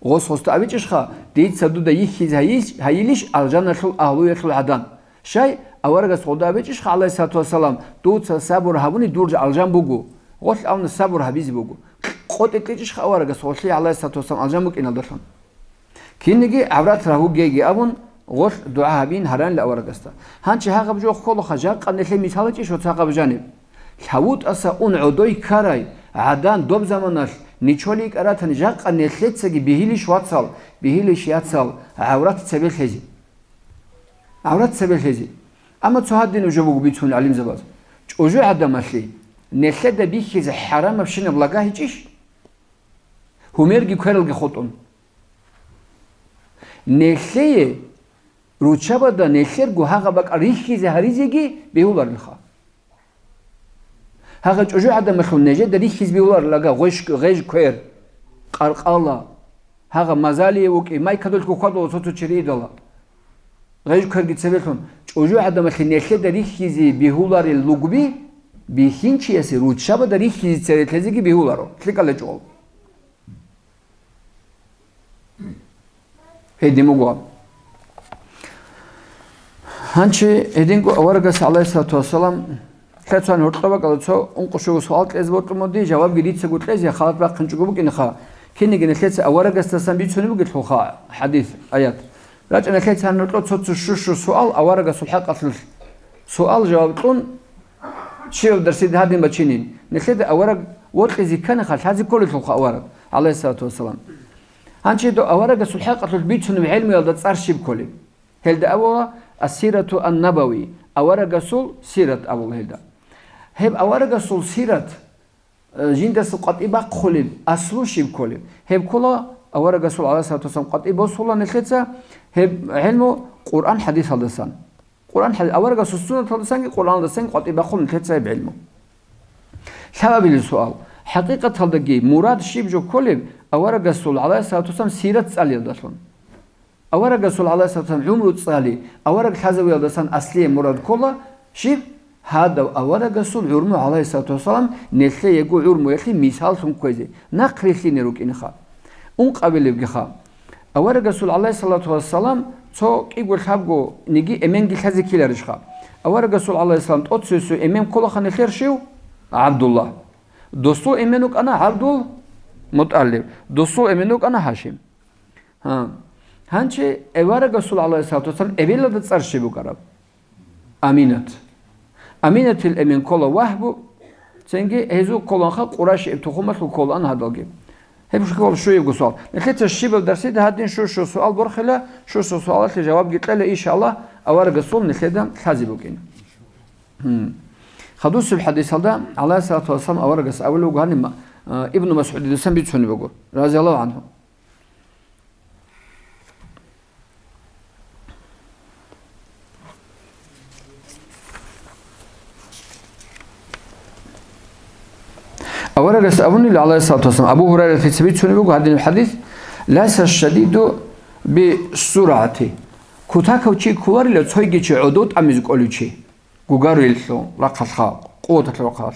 Гъос гъоста абичӀищха, дица дуда йихьизе гьайиш-, гьайилищ алжаналъул агьлуялъул гӀадан? Щай, аварагас гъода абичӀищха, гӀалайгьиссалату вассалам, дуца сабур гьабуни дур алжан буго. Гъолъ авна сабур гьабизе буго. КъотӀи кьичӀищха аварагас гъолъи, гӀалайгьиссалату вассалам, алжан букӀиналдалъун. Кинниги гӀаврат рагьугейги абун, гъолъ дугӀа гьабин гьаранила аварагасда. Гьанчи гьагъаб жо кколаха, жакъа нелъе мисал гьечӀищ ва цахъаб жаниб. ЛъавутӀаса ун гӀодой ккарай гӀадан доб заманалъ ничоли йикӀаратани, жакъа нелъецаги бигьилищ вацал, бигьилищ яцал гӀаврат цебе лъезе. ГӀаврат цебе лъезе. Амма цо гьадин уже буго бицун гӀалимзабаз. ЧӀужу гӀадамалъе нелъеда бихьизе хӀарамабщинаб лага гьечӀищ? Гьумерги квералги хутӀун. Нелъее руччабада нелъерго гьагъа бакӀа рихьизе гьаризеги бегьуларилха. Гьагъа чӀужу гӀадамалъул нежеда рихьизе бегьуларилага гъвеш-, гъеж квер, къаркъала, гьагъа мазалие вукӀи, майкадулъго хьвадула цо-цо чириидала. Гъеж кверги цебелъун, чӀужу гӀадамалъе нелъеда рихьизе бегьуларел лугби, бихьинчиясе руччабада рихьизе цере лъезеги бегьуларо, лъикӀалда чӀвал. Гьедин буго. Гьанчи гьединго аварагас, гӀалайгьиссалату вассалам, лъецан гьоркьоб бакӀалда цо ункъо щуго суал кьезе бокьун буго, жавабги дицаго кьезе халат бахъинчӀого букӀинеха, кинигин лъеца аварагасдасан бицунеб бугелъулха хӀадис, аят. РачӀана лъецан гьоркьоб цо-цо щу-щу суал аварагасул хӀакъалъулъ. Суал-жаваб кьун, щибаб дарсида гьадин бачинин. Нилъеда авараг вокьизе кканиха, лъазе кколелъулха авараг, гӀалайгьиссалату вассалам. Гьанчи дов аварагасул хӀакъалъулъ бицунеб гӀелмуялда цӀар щиб кколеб? Гьелда абула ас-сирату ан-набави, аварагасул сират абула гьелда. Гьеб аварагасул сират, э, жиндаса къватӀиб бахъулеб аслу щиб кколеб? Гьеб ккола аварагасул, гӀалайгьиссалату вассалам, къватӀиб босула нилъеца, гьеб гӀелму Къуръан хӀадисалдасан. Къуръан хӀадис, аварагасул суннаталдасанги Къуръаналдасанги къватӀиб бахъун нилъеца гьеб гӀелму. Лъабабилеб суал. ХӀакъикъаталдаги мурад щиб жо кколеб аварагасул, гӀалайгьиссалату вассалам, сират цӀалиялдалъун? Аварагасул, гӀалайгьиссалату вассалам, гӀумру цӀали, авараг лъазавиялдасан аслие мурад ккола щиб? Гьадав аварагасул гӀурму, гӀалайгьиссалату вассалам, нилъеего гӀурмуялъе мисаллъун кквезе, нахърилълъине рукӀинеха. Ункъабилебгиха. Аварагасул, гӀалайгьиссалату вассалам, цо кӀиго лъабго ниги эменги лъазе ккеларищха? Аварагасул, гӀалайгьиссалам, тӀоцевесев эмен кколаха нилъер щив? ГӀабдулла. Досул эмен вукӀана ГӀабдул МутӀалиб. Досул эмен вукӀана Гьашим. Гьа. Гьанчи аварагасул, гӀалайгьиссалату вассалам, эбелалда цӀар щиб букӀараб? Аминат. Аминатил эмен ккола Вагьбу, цинги гьезул кколанха Къурайшияб тухумалъул кколаан гьадалги. Гьеб ккола щуябго суал. Нилъеца щибаб дарсида гьадин щу-щу суал борхила, щу-щу суалалъе жавабги кьела, иншааллагь, аварагасул нилъеда лъазе букӀин. Гьм. Хадусеб хӀадисалда, гӀалайгьиссалату вассалам, аварагас абулеб буго гьаниб, а, Ибну МасгӀудидасан бицунеб буго, разияллагьу гӀангьу. Аварагас абунила, гӀалайгьиссалату вассалам, Абу Гьурайратица бицунеб буго гьадинаб хӀадис: «Лайса шадиду би сургӀати». Кутакав чи кколарила цойги чи гӀодов тӀамизе кӀолев чи. Гугарилъул рахъалъха, къуваталъул рахъалъ.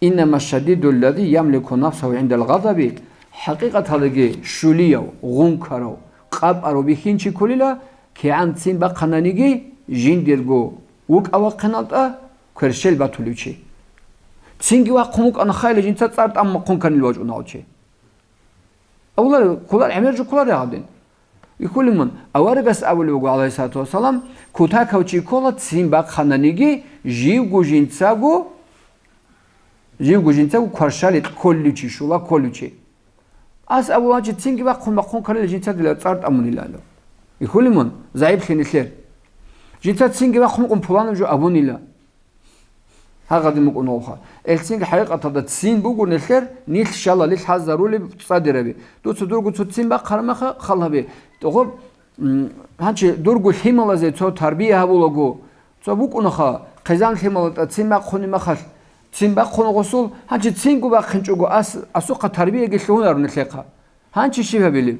«Иннама шадиду ллази ямлику нафсагьу гӀиндал гъазаби», хӀакъикъаталдаги щулияв, гъункарав, къапӀарав бихьинчи кколила, кигӀан ццин бахъананиги, жиндирго вукӀа-вахъиналда кверщел батулев чи. Цинги вахъун вукӀана хайла жинца цӀар тӀамун кканил вачӀуна гьав чи. Авлар, кколар, гӀемер жо кколар гьадин. Ихулимун, аварагас абулеб буго, гӀалайхиссалату вассалам, кутакав чи ккола цин бахъананиги, живго жинцаго, живго жинцаго кваршали кколев чи, щула кколев чи. Ас абуланчи цинги бахъун бахъун кканила жинца дила цӀар тӀамунилан. Ихулимун, загӀиплъи нилъер. Жинца цинги бахъун букӀун пуланаб жо абунила. Гьагъадин букӀун гьавха. Элцинги хӀакъикъаталда цин буго нилъер, нилъ щалалил хӀазарулеб цӀадираби. Дуца дурго цо цин бахъараб маха хал гьабе. Гъоб, м, гьанчи дурго лъималазе цо тарбия гьабулаго, цо букӀунаха, хъизан лъималатӀа цин бахъуни махалъ, цин бахъун гъосул, гьанчи цинго бахъинчӀого ас, асухъа тарбияги лъугьунаро нилъехъа. Гьанчи щиб гьабилеб?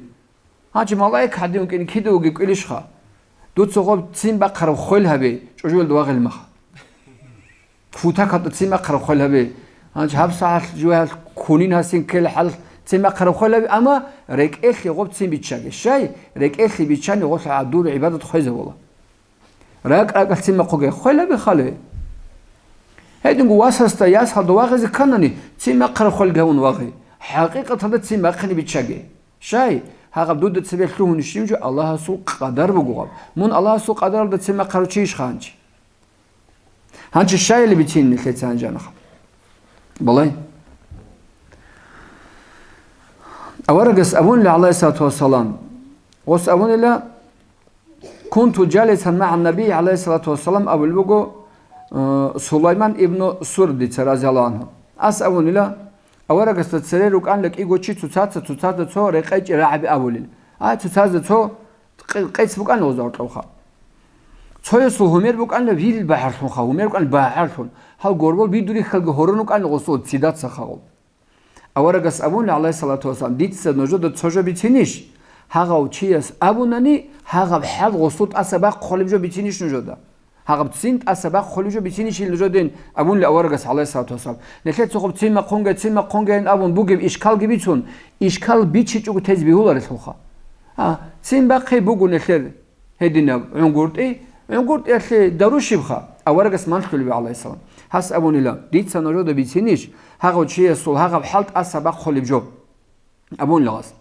Гьанчи малаик гьадин вукӀин кида вугев кӀвелищха? Дуца гъоб цин бахъараб хвел гьабе, чӀужуялда вагъил мах. Футакалда цин бахъараб хвел гьабе. Гьанчи гьаб сахӀат жугьал кунин гьасин ккел хӀал цин бахъараб хвел гьабе, амма рекӀелъе гъоб цин биччаге. Щай? РекӀелъе биччани гъолъа гӀадур гӀибадат хвезавула. РакӀ-ракӀалъ цин бахъуге хвел гьабе хали. Гьединго васасда ясалда вагъизе кканани, цин бахъараб хвел гьавун вагъи. ХӀакъикъаталда цин бахъине биччаге. Щай, гьагъаб дуда цебе лъугьун щив жо Аллагьасул къадар буго гъаб. Мун Аллагьасул къадаралда цин бахъарав чи иш ханчи? Гьанчи щайили бицин нилъеца гьанжанаха? Балай. Аварагас абунила, гӀалайхиссалату вассалам, гъос абунила, «Кунту жалисан магӀан Наби», гӀалайхиссалату вассалам, абулеб буго, э, Сулайман ибну Сурдица, разияллагьу гӀангьу. Ас абунила, аварагасда цере рукӀанила кӀиго чи цоцаца, цоцазда цо рекъечӀи рагӀаби абулел. А цоцазда цо къе-, къец букӀана гъозда гьоркьовха. Цоясул гьумер букӀанила вил багьарлъунха, гьумер букӀана багьарлъун. Гьал горбал бидурихьалги гьорун вукӀанила гъосул цидацаха гъол. Аварагас абуна, гӀалайхиссалату вассалам, дица нужеда цо жо бицинищ? Гьагъав чияс абунани, гьагъаб хӀал гъосул тӀаса бахъулеб жо бицинищ нужеда? Гьагъаб цин тӀаса бахъулеб жо бицинищ ил нужедин абунли аварагас, гӀалайхиссалату вассалам. Нилъеца гъоб цин бахъунге, цин бахъунге ин абун бугеб ишкалги бицун, ишкал бичичӀого тезе бегьуларелъулха. А, цин бахъи буго нилъер. Гьединаб гӀунгуртӀи, гӀунгуртӀиялъе дару щибха? Аварагас малъулеб, гӀалайхиссалам. Гьас абунила, дица нужеда бицинищ, гьагъав чиясул гьагъаб хӀал тӀаса бахъулеб жо? Абунила гъас.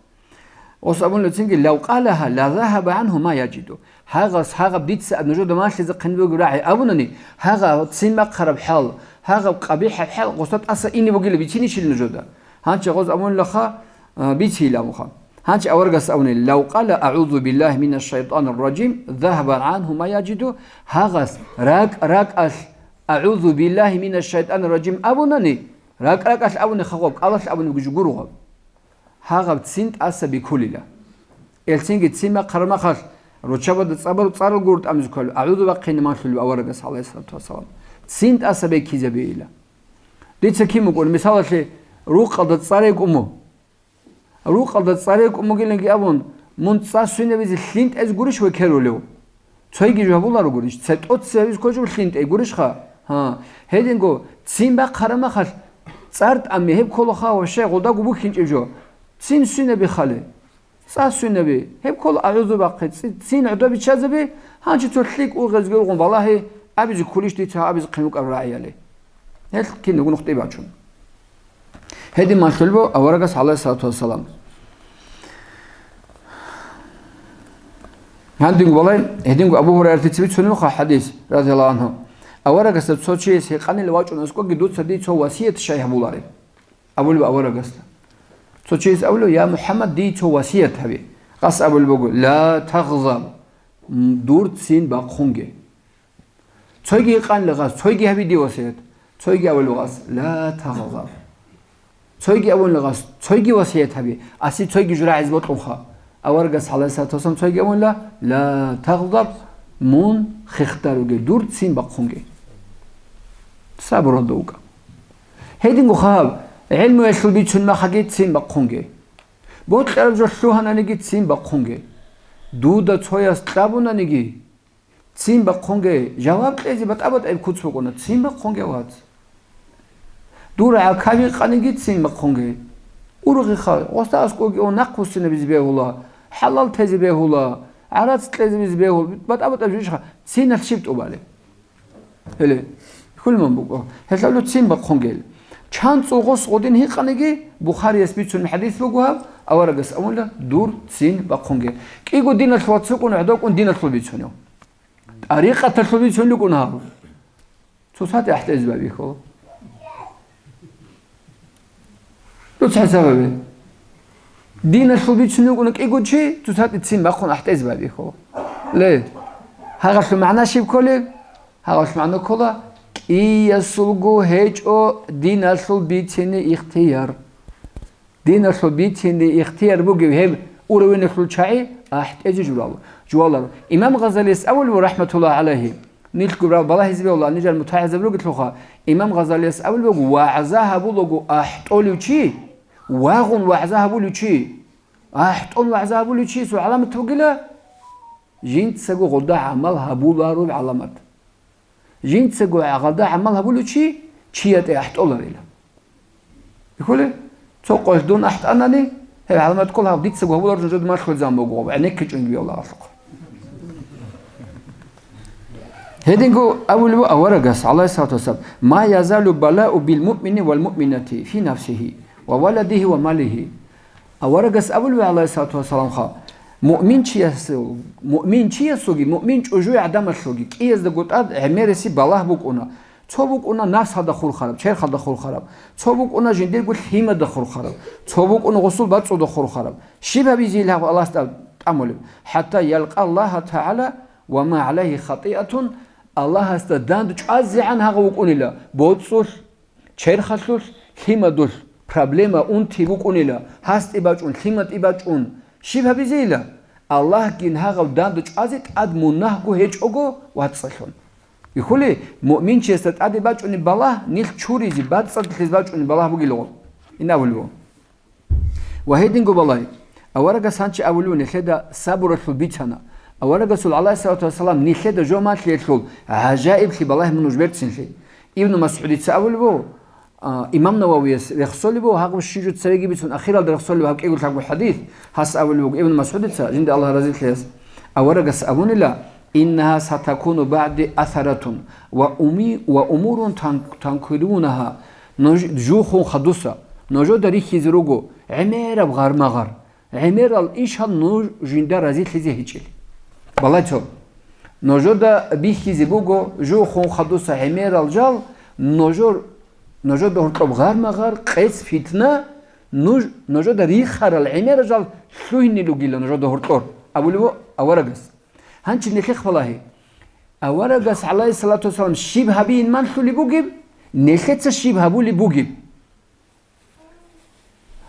Гъос абунила цинги, «Лав къалагьа, ла загьаба гӀангьу ма яжиду». Гьагъас гьагъаб дица нужеда малъизе хъин бугеб рагӀи абунани, гьагъаб цин бахъараб хӀал, гьагъаб къабихӀаб хӀал гъосда тӀаса ине бугила бицинищил нужеда? Гьанча гъоз абунилаха, а, бицийилан муха. Гьанча аварагас абуни, «Лав къала, агӀузу биллагьи минаш шайтанир ражим, загьаба гӀангьу ма яжиду», гьагъас ракӀ-ракӀалъ, «АгӀузу биллагьи минаш шайтанир ражим» абунани, ракӀ-ракӀалъ абуни хагъаб, кӀалалъ абуни бугищ гуро гъаб. Гьагъаб цин тӀаса бикулила. Элцинги цин бахъараб махалъ, руччабада цӀабару цӀарал гуро тӀамизе кколеб, агӀузу бахъине малъулеб аварагас, гӀалайхиссалату вассалам. Цин тӀаса беккизабейила. Дица кин букӀун, мисалалъе, рукъалда цӀар рекӀун мун. Рукъалда цӀар рекӀун бугиланги абун, мун цӀа свинабизе лъин тӀезе гурищ векерулев? Цойги жо гьабуларо гурищ, цебе тӀоцебе гьабизе кколеб жо лъин тӀей гурищха? Гьа, гьединго, цин бахъараб махалъ, цӀар тӀами гьеб кколаха ва щай гъолдаго бухьинчӀеб жо? Цин свинаби хали. ЦӀа свинаби, гьеб ккола агӀузу бахъи, ци-, цин гӀодобиччазаби, гьанчи цо лъикӀ ургъезги ургъун балагьи, абизе кколищ дица гьабизе хъин букӀараб рагӀияли. Гьел киналго нухде бачун. Гьедин малъулеб аварагас, гӀалайхиссалату вассалам. Гьандинго балай, гьединго Абу Гьурайралъе цебе цунилха хӀадис, радияллагьу гӀангьу. Аварагасда цо чияс гьикъанила вачӀун аскӀоги, дуца дие цо васият щай гьабулареб? Абулеб аварагасда. Цо чияс абулеб, я МухӀаммад, дие цо васият гьабе. Гъас абулеб буго, ла тагъзаб, м, дур цин бахъунге. Цойги гьикъанила гъас, цойги гьабе дие васият. Цойги абулеб гъас, ла тагъзаб. Цойги абунила гъас, цойги васият гьабе, аси цойги журагӀизе бокьунха. Аварагас, гӀалайхиссалату вассалам, цойги абунила, ла тагъзаб, мун хихдаруге, дур цин бахъунге. Сабурлъун вукӀа. Гьединго хаб, гӀелмуялъул бицун махаги цин бахъунге. Бокьараб жо лъугьананиги цин бахъунге. Дуда цояс кьабунаниги, цин бахъунге, жаваб кьезе батӀа-батӀаяб куц букӀуна, цин бахъунге, вац. Дур гӀакаби къаниги цин бахъунге. Ургъиха, гъосда аскӀоги ун нахъвуссинабизе бегьула, хӀалал тезе бегьула, гӀарац кьезабизе бегьула, батӀа-батӀа жо ишха, цинал щиб тӀубали? Гьеле, хьулман букӀо. Гьелъалу цин бахъунгел. Чан цӀул гъос гъодин гьикъаниги, Бухарияс бицун хадис буго гьаб, аварагас абуна, дур ццин бахъунге. КӀиго диналъул вац вукӀун, гӀодов вукӀун диналъул бицунев. ТӀарикъаталъул бицун вукӀун гьав. Цоцазда ахӀтӀезе байбихьула. Дуца хӀисаб гьабе. Диналъул бицун вукӀуна кӀиго чи, цоцазда ццин бахъун ахӀтӀезе байбихьула. Ле, гьагъалъул магӀна щиб кколеб? Гьагъалъул магӀна ккола, кӀиясулго гьечӀо диналъул бицине ихтияр. Диналъул бицине ихтияр бугев гьеб уровеналъул чагӀи ахӀтӀезе журал-, жуваларо. Имам Гъазалияс абулеб, рахӀматуллагьи гӀалайгьи, нилъго рал балагьизе бегьула, нижер мутагӀилзаби ругелъулха, Имам Гъазалияс абулеб буго, вагӀза гьабулаго ахӀтӀолев чи, вагъун вагӀза гьабулев чи, ахӀтӀун вагӀза гьабулев чи, цо гӀаламат бугила, жинцаго гъолда гӀамал гьабулареб гӀаламат. Жинцаго гъолда гӀамал гьабулев чи, чиятӀе ахӀтӀоларила. Бихьулеб? Цо къоялъ дун ахӀтӀанани, гьеб гӀаламат ккола, гьав дицаго гьабулареб нужеда малъулеб заман буго, гӀенекке чӀунги бегьула гьалъухъ. Гьединго абулеб аварагас, гӀалайгьиссалату вассалам, «Ма язалу балау бил муъмини вал муъминати фи нафсигьи ва валадигьи ва малигьи». Аварагас абулеб, гӀалайгьиссалату вассаламха, муъминчиясул, муъминчиясулги, муъмин чӀужуе гӀадамалъулги кӀияздаго тӀад гӀемериси балагь букӀуна. Цо букӀуна нафсалда хурхараб, черхалда хурхараб, цо букӀуна жиндирго лъимада хурхараб, цо букӀуна гъусул бацӀцӀуда хурхараб. Щиб гьабизе ил гьаб Аллагьас тӀа-, тӀамулеб? «ХӀатта ялкъа Аллагьа тагӀала ва ма гӀалайгьи хатӀиатун», Аллагьасда данде чӀвазегӀан гьагъав вукӀунила, боцӀцӀулъ, черхалъулъ, лъимадулъ, проблема, унти букӀунила, гьасде бачӀун, лъимаде бачӀун. Щиб гьабизейила? Аллагьгин гьагъав данде чӀвазе тӀад мунагьго гьечӀого вацӀцӀалъун. Бихьулеб, муъминчиясда тӀаде бачӀунеб балагь нилъ чуризе, бацӀцӀадалъизе бачӀунеб балагь бугила гъол. Ин абулеб. Ва гьединго балай, аварагас гьанчи абулеб нилъеда сабуралъул бицана. Аварагасул, гӀалайгьиссалату вассалам, нилъеда жо малъиялъул гӀажаиблъи балагь мун нуж берцинлъи. Ибну МасгӀудица абулеб, а, имам Нававияс рехсолеб, гьагъаб щижу цереги бицун ахиралда рехсолеб гьаб кӀиго лъабго хӀадис, гьас абулеб буго Ибну МасгӀудица, жинда Аллагь разилъаяс, аварагас абунила, «Иннагьа сатакуну багӀди асаратун ва уми-, ва умурун тан-, танкирунагьа». Нуж-, жугьун хадуса, нужеда рихьизе руго гӀемераб гъармагъар, гӀемерал ишал нуж жинда разилъизе гьечӀел. Балагье цо. Нужеда бихьизе буго жугьун хадуса гӀемерал жал, нужер, нужеда гьоркьоб гъармагъар, къец, фитна, нуж, нужеда рихарал гӀемерал жал лъугьине ругила нужеда гьоркьор, абулеб аварагас. Гьанчи нилъехъ балагье. Аварагас, гӀалайгьиссалату вассалам, щиб гьабиин малъулеб бугеб, нилъеца щиб гьабулеб бугеб?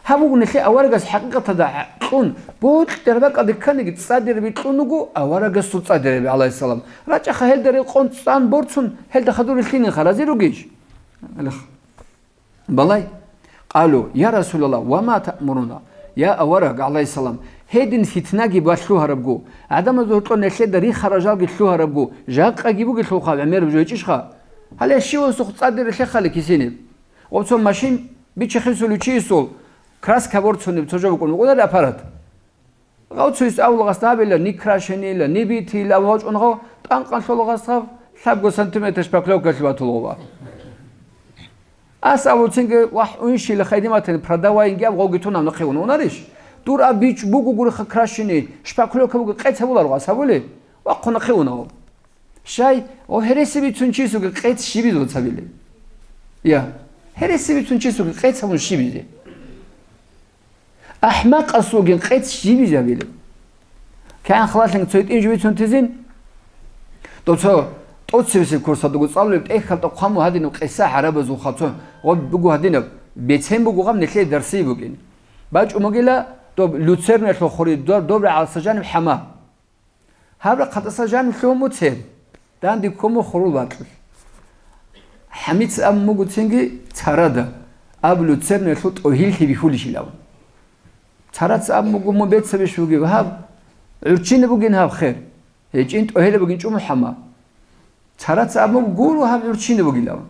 Гьаб буго нилъе аварагас хӀакъикъаталда кьун, бокьараб бакӀалде кканиги цӀадираби кьун вуго аварагасул цӀадираби, гӀалайгьиссалам. РачӀаха гьелда рекъон цӀан борцун, гьелда хадур рилълъининха, рази ругищ? Алих. Балай. Къалу, я Расулаллагь, ва ма таъмуруна? Я авараг, гӀалайгьиссалам, гьедин фитнаги балъугьарабго, гӀадамазда гьоркьор нилъеда рихарал жалги лъугьарабго, жакъаги бугелъулха гӀемераб жо гьечӀищха? Гьале щивасухъ цӀадир рилъехъали кисинеб? Гъоб цо машин бичи-хисулев чиясул краска борцунеб цо жо букӀун букӀунари аппарат. Гъав цояс авлугъас гьабила, ни крашенила, ни битила, абу вачӀун гъав, тӀанкъанлъулагъас гъав, лъабго сантиметр шпаклевкалъ батулгъуба. Ас абуцинги, вахӀ, уншила хайдиматани продавайинги аб гъовги тунав нахъе унавунарищ? Дур аб бич буго гуриха крашени, шпаклевка буго къец гьабуларо ас гьабули? Вахъу нахъе унав. Щай, о, гьереси бицун чисуги къец щибизе вацабили? Я, гьереси бицун чисуги къец гьабун щибизе? АхӀмакъасулгин къец щибизабилеб? КигӀан халалъин цо гьитӀин жо бицун тезин? Дов цо тӀоцебесеб курсалдаго цӀалулеб тӀехьалда хъван буго гьадинаб къиса гӀарабазул хъацон, гъоб буго гьадинаб, бецен буго гъаб нилъее дарсие букӀин. БачӀун бугила доб Люцерналъул хури доб-, добрагӀалдаса жаниб хӀама. Гьаб рахъалдаса жаниб лъугьун буцеб, данде ккун буго хурул бакьулъ. ХӀамица абун буго цинги царада, аб Люцерналъул тӀогьиллъи бихьулищилан. Цараца абун буго, мун бецабищ бугеб гьаб, гӀурччинаб бугин гьаб хер, гьечӀин тӀогьилаб бугин чӀуму хӀама. Цараца абун буго, гуро гьаб гӀурччинаб бугилан.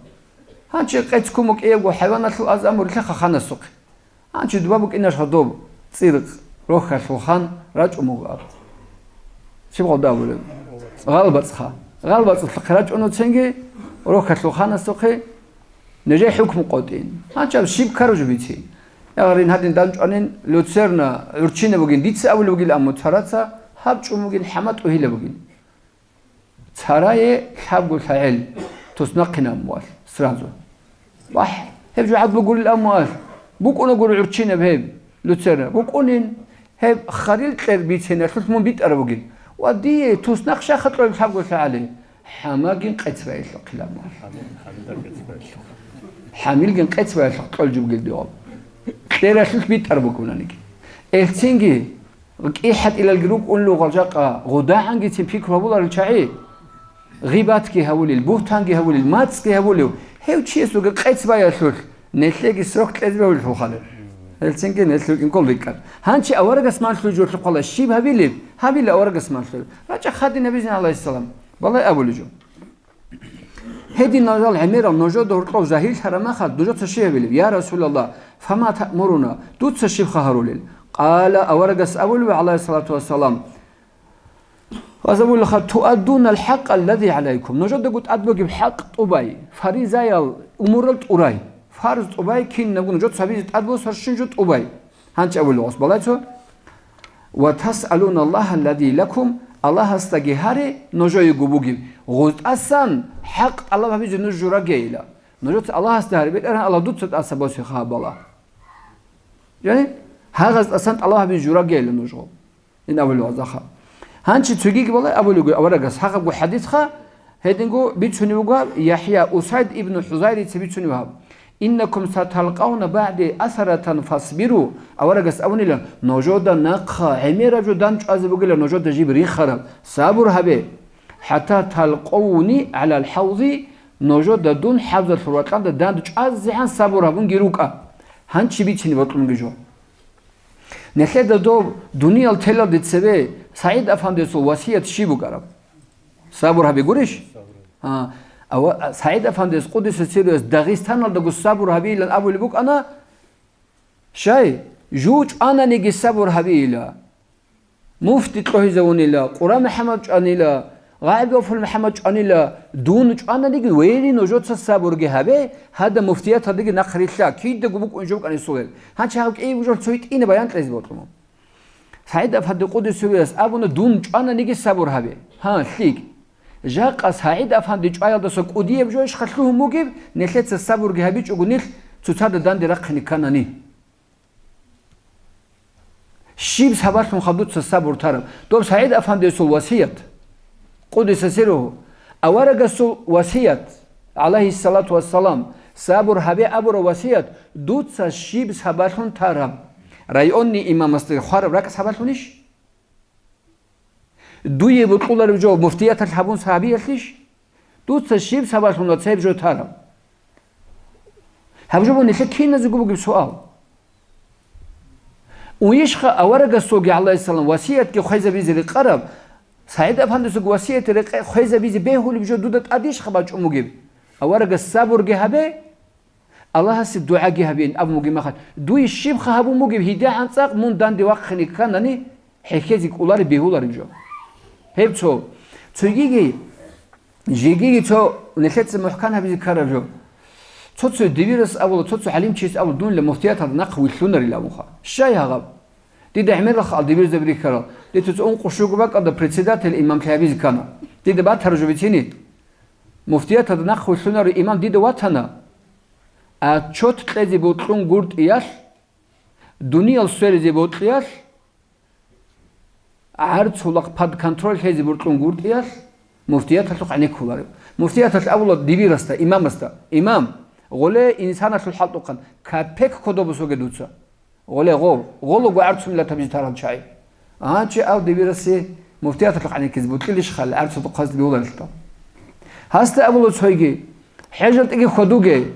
Гьанчи къец ккун букӀиябго хӀайваналъул аз абун буго рилъеха ханасухъе. Гьанчи дуба букӀинарха доб цӀиркъ, рохьалъул хан рачӀун буго аб. Щиб гъалда абулеб? ГъалбацӀха. ГъалбацӀухъе рачӀун уцинги, рохьалъул ханасухъе Нижер хӀукму къотӀин. Гьанчаб щиб ккараб жо бицин. Ягъарин гьадин данчӀванин, люцерна гӀурччинаб бугин, дица абулеб бугилан, амма цараца гьаб чӀун бугин, хӀама тӀугьилаб бугин. Царае лъабго лъагӀел туснахъинаб мугьал сразу. Вахь, гьеб жо гӀад бугурил амугьал, букӀуна гури гӀурччинаб гьеб, люцерна. БукӀунин, гьеб харил кьер бициналъулъ мун битӀараб бугин. Ва дие туснахъ щай кьолеб лъабго лъагӀале? ХӀамагин къецбаялъухъилаб мугьал. ХӀамилгин къецбаялъухъ кьолеб бугел дигъаб. Кьералъулъ битӀараб букӀунаниги. Элцинги, кӀихӀатӀилалги рукӀун лугъал жакъа, гъудагӀангицин пикру гьабуларел чагӀи, гъибатги гьавулел, бугьтанги гьавулел, мацӀги гьавулев, гьев чиясулги къецбаялъулъ, нелъеги срок кьезе бегьулелъул хал. Гьелцинги нелъ рукӀин ккол рикӀкӀад. Гьанчи аварагас малъулеб жо лъухъала щиб гьабилеб? Гьабила аварагас малъулеб. РачӀа хадин гьабизин, гӀалайгьиссалам. Балай абулеб жо. Гьединал гӀемерал нужеда гьоркьов загьирлъараб махалъ, нужеца щиб гьабилеб? Я Расулаллагь, фама таъмуруна, дуца щибха гьарулел? Къала, аварагас абулеб, гӀалайгьиссалату вассалам, вазабулха, туаддуна алхӀакъа аллази гӀалайкум, нужедаго тӀад бугеб хӀакъ тӀубай, фаризаял умурал тӀурай, фарз тӀубай, кинабго нужеца гьабизе тӀад босарщин жо тӀубай. Гьанчи абулеб гъос балайцо. Ва тасъалуна Аллагьа аллади лакум, Аллагьасдаги гьаре нужеего бугеб, гъозтӀасан хӀакъ тӀалаб гьабизе нуж журагейила. Нужеца Аллагьасда гьаре, БетӀергьан Аллагь, дуца тӀаса босе хабала. Яни, гьагъаз тӀасан тӀалаб гьабизе журагейила нужго. Ин абулеб гъозаха. Гьанчи цогиги балай абулего аварагас гьагъабго хӀадисха, гьединго бицунеб буго ЯхӀя, Усайд ибн ХӀузайрица бицунеб гьаб. Иннакум саталкъавна багӀди асаратан фасбиру, аварагас абунила, нужеда нахъа гӀемераб жо данчӀвазе бугила нужеда жиб рихараб, сабур гьабе. ХӀатта талкъавни гӀалал хӀавзи, нужеда дун хӀавзалъур вакьанда данде чӀвазегӀан сабур гьабунги рукӀа. Гьанчи бицине бокьунги жо. Нилъеда доб дуниял телалде цебе СагӀид-афандиясул васият щиб букӀараб? Сабур гьабе гурищ? А, ава-, СагӀид-афандияс, къуддиса сирругьу, Дагъистаналдаго сабур гьабейилан абулеб букӀана, щай, жув чӀвананиги сабур гьабейила. Муфти кьогьизавунила, Къура МухӀаммад чӀванила, ГъагӀиб Гафур МухӀаммад чӀванила, дун чӀвананиги, вейри, нужеца сабурги гьабе, гьадаб муфтияталдеги нахърилълъа, кидаго букӀун жо букӀанисулел. Гьанчи гьав кӀиябго жоялъ цо гьитӀинаб баян кьезе бокьун. СагӀид-афанди, къуддиса сирругьу, абуна, дун чӀвананиги сабур гьабе. Гьан, лъикӀ. Жакъа СагӀид-афанди чӀваялдаса кӀудияб жо ишха лъугьун бугеб, нилъеца сабурги гьабичӀого нилъ цоцазда данде рахъине кканани? Щиб сабаблъунха дуца сабур тараб? Доб СагӀид-афандиясул васият, къуддиса сирругьу, аварагасул васият, гӀалайгьиссалату вассалам, сабур гьабе абураб васият, дуца щиб сабаблъун тараб? Районный имамасда хвараб ракӀ сабаблъунищ? Дуе бокьулареб жо муфтияталъ гьабун сабиялъищ? Дуца щиб сабаблъун цеб жо тараб? Гьаб жо буго нилъер киназего бугеб суал. Уйищха аварагасулги, гӀалайгьиссалам, васиятги хвезабизе рекъараб, СагӀид-афандасулги васият рекъе хвезабизе бегьулеб жо дуда тӀадищха бачӀун бугеб? Аварагас сабурги гьабе, Аллагьасе дугӀаги гьабеин абун бугеб махалъ, дуе щибха гьабун бугеб, гьедигӀан цӀакъ мун данде вахъине кканани, хӀехьезе кӀолареб бегьулареб жо. Гьеб цо. Цогиги, жегиги цо нилъеца мухӀкан гьабизе ккараб жо. Цо-цо дибирас абула, цо-цо гӀалимчияс абула, дунила муфтияталда нахъ вилълъунарила абунха. Щай гьагъаб? Дида гӀемерал халкъ дибирзаби рихьарал, дица цо ункъо щуго бакӀалда председатель имамлъи гьабизе ккана. Дида батара жо бицини? Муфтияталда нахъ вилълъунарев имам дида ватана, отчет кьезе бокьун гуртӀиялъ, дуниял сверизе бокьиялъ, гӀарцулахъ под контроль лъезе бокьун гуртӀиялъ, муфтияталъухъ гӀенеккуларев. Муфтияталъ абула дибирасда, имамасда: «Имам, гъоле инсаналъул хӀалтӀухъан капек кодобе соге дуца». Гъоле гъов, гъолаго гӀарцу миллатабизе тарал чагӀи. Гьанчи ав дибирасе муфтияталъухъ гӀенеккизе бокьилищ хал гӀарцу тухъазде бегьуларелъул? Гьасда абула цойги: «ХӀежалтӀиги хьвадуге,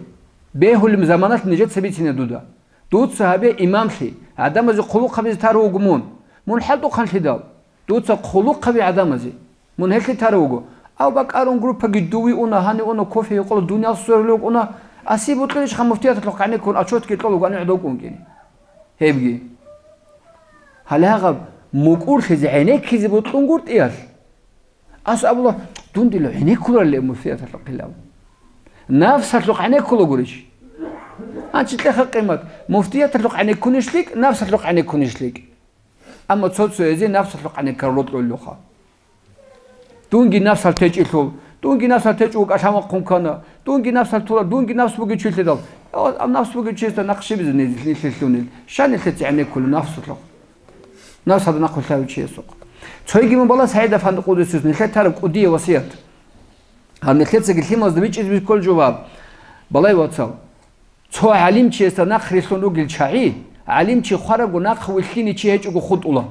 бегьулеб заманалъ нижеца бицине дуда. Дуца гьабе имамлъи, гӀадамазе хъулухъ гьабизе тарав вуго мун. Мун хӀалтӀухъанлъидал, дуца хъулухъ гьабе гӀадамазе. Мун гьелъи тарав вуго. Ав бакӀарун группаги дуви уна, гьани уна кофе гьекъола, дуниял сверулев уна, аси бокьилищха муфтияталъухъ гӀенеккун, отчетги кьола гьани гӀодов кӀункӀин». Гьебги. Гьале гьагъаб мукӀурлъизе гӀенеккизе бокьун гуртӀиялъ. Ас абула, дундила гӀенеккуларилеб муфтияталъухъилав. Нафсалъухъ гӀенеккула гурищ? Гьанчи кьеха къимат, муфтияталъухъ гӀенеккунищ лъикӀ, нафсалъухъ гӀенеккунищ лъикӀ? Амма цо-цоязе нафсалъухъ гӀенеккаруло кьолелъулха. Дунги нафсал течӀелъул, дунги нафсал течӀого кӀалъан вахъун ккана, дунги нафсал тула, дунги нафс бугев чи лъидал. Ам нафс бугев чиясда нахъ щибизе нилъ-, нилъ лъунел? Щай нилъеца гӀенеккулев нафсалъухъ? Нафс гьадаб нахъвилълъарав чиясухъ. Цойги мун бала СагӀид-афанди къуддиса сирругьу, нилъер тараб кӀудияв васият. Гьаб нилъецаги лъималазда бичӀчӀизе бихьулеб жо гьаб. Балай, вацал, цо гӀалимчиясда нахърилълъун ругел чагӀи, гӀалимчи хварабго нахъ вилълъине чи гьечӀого хутӀула.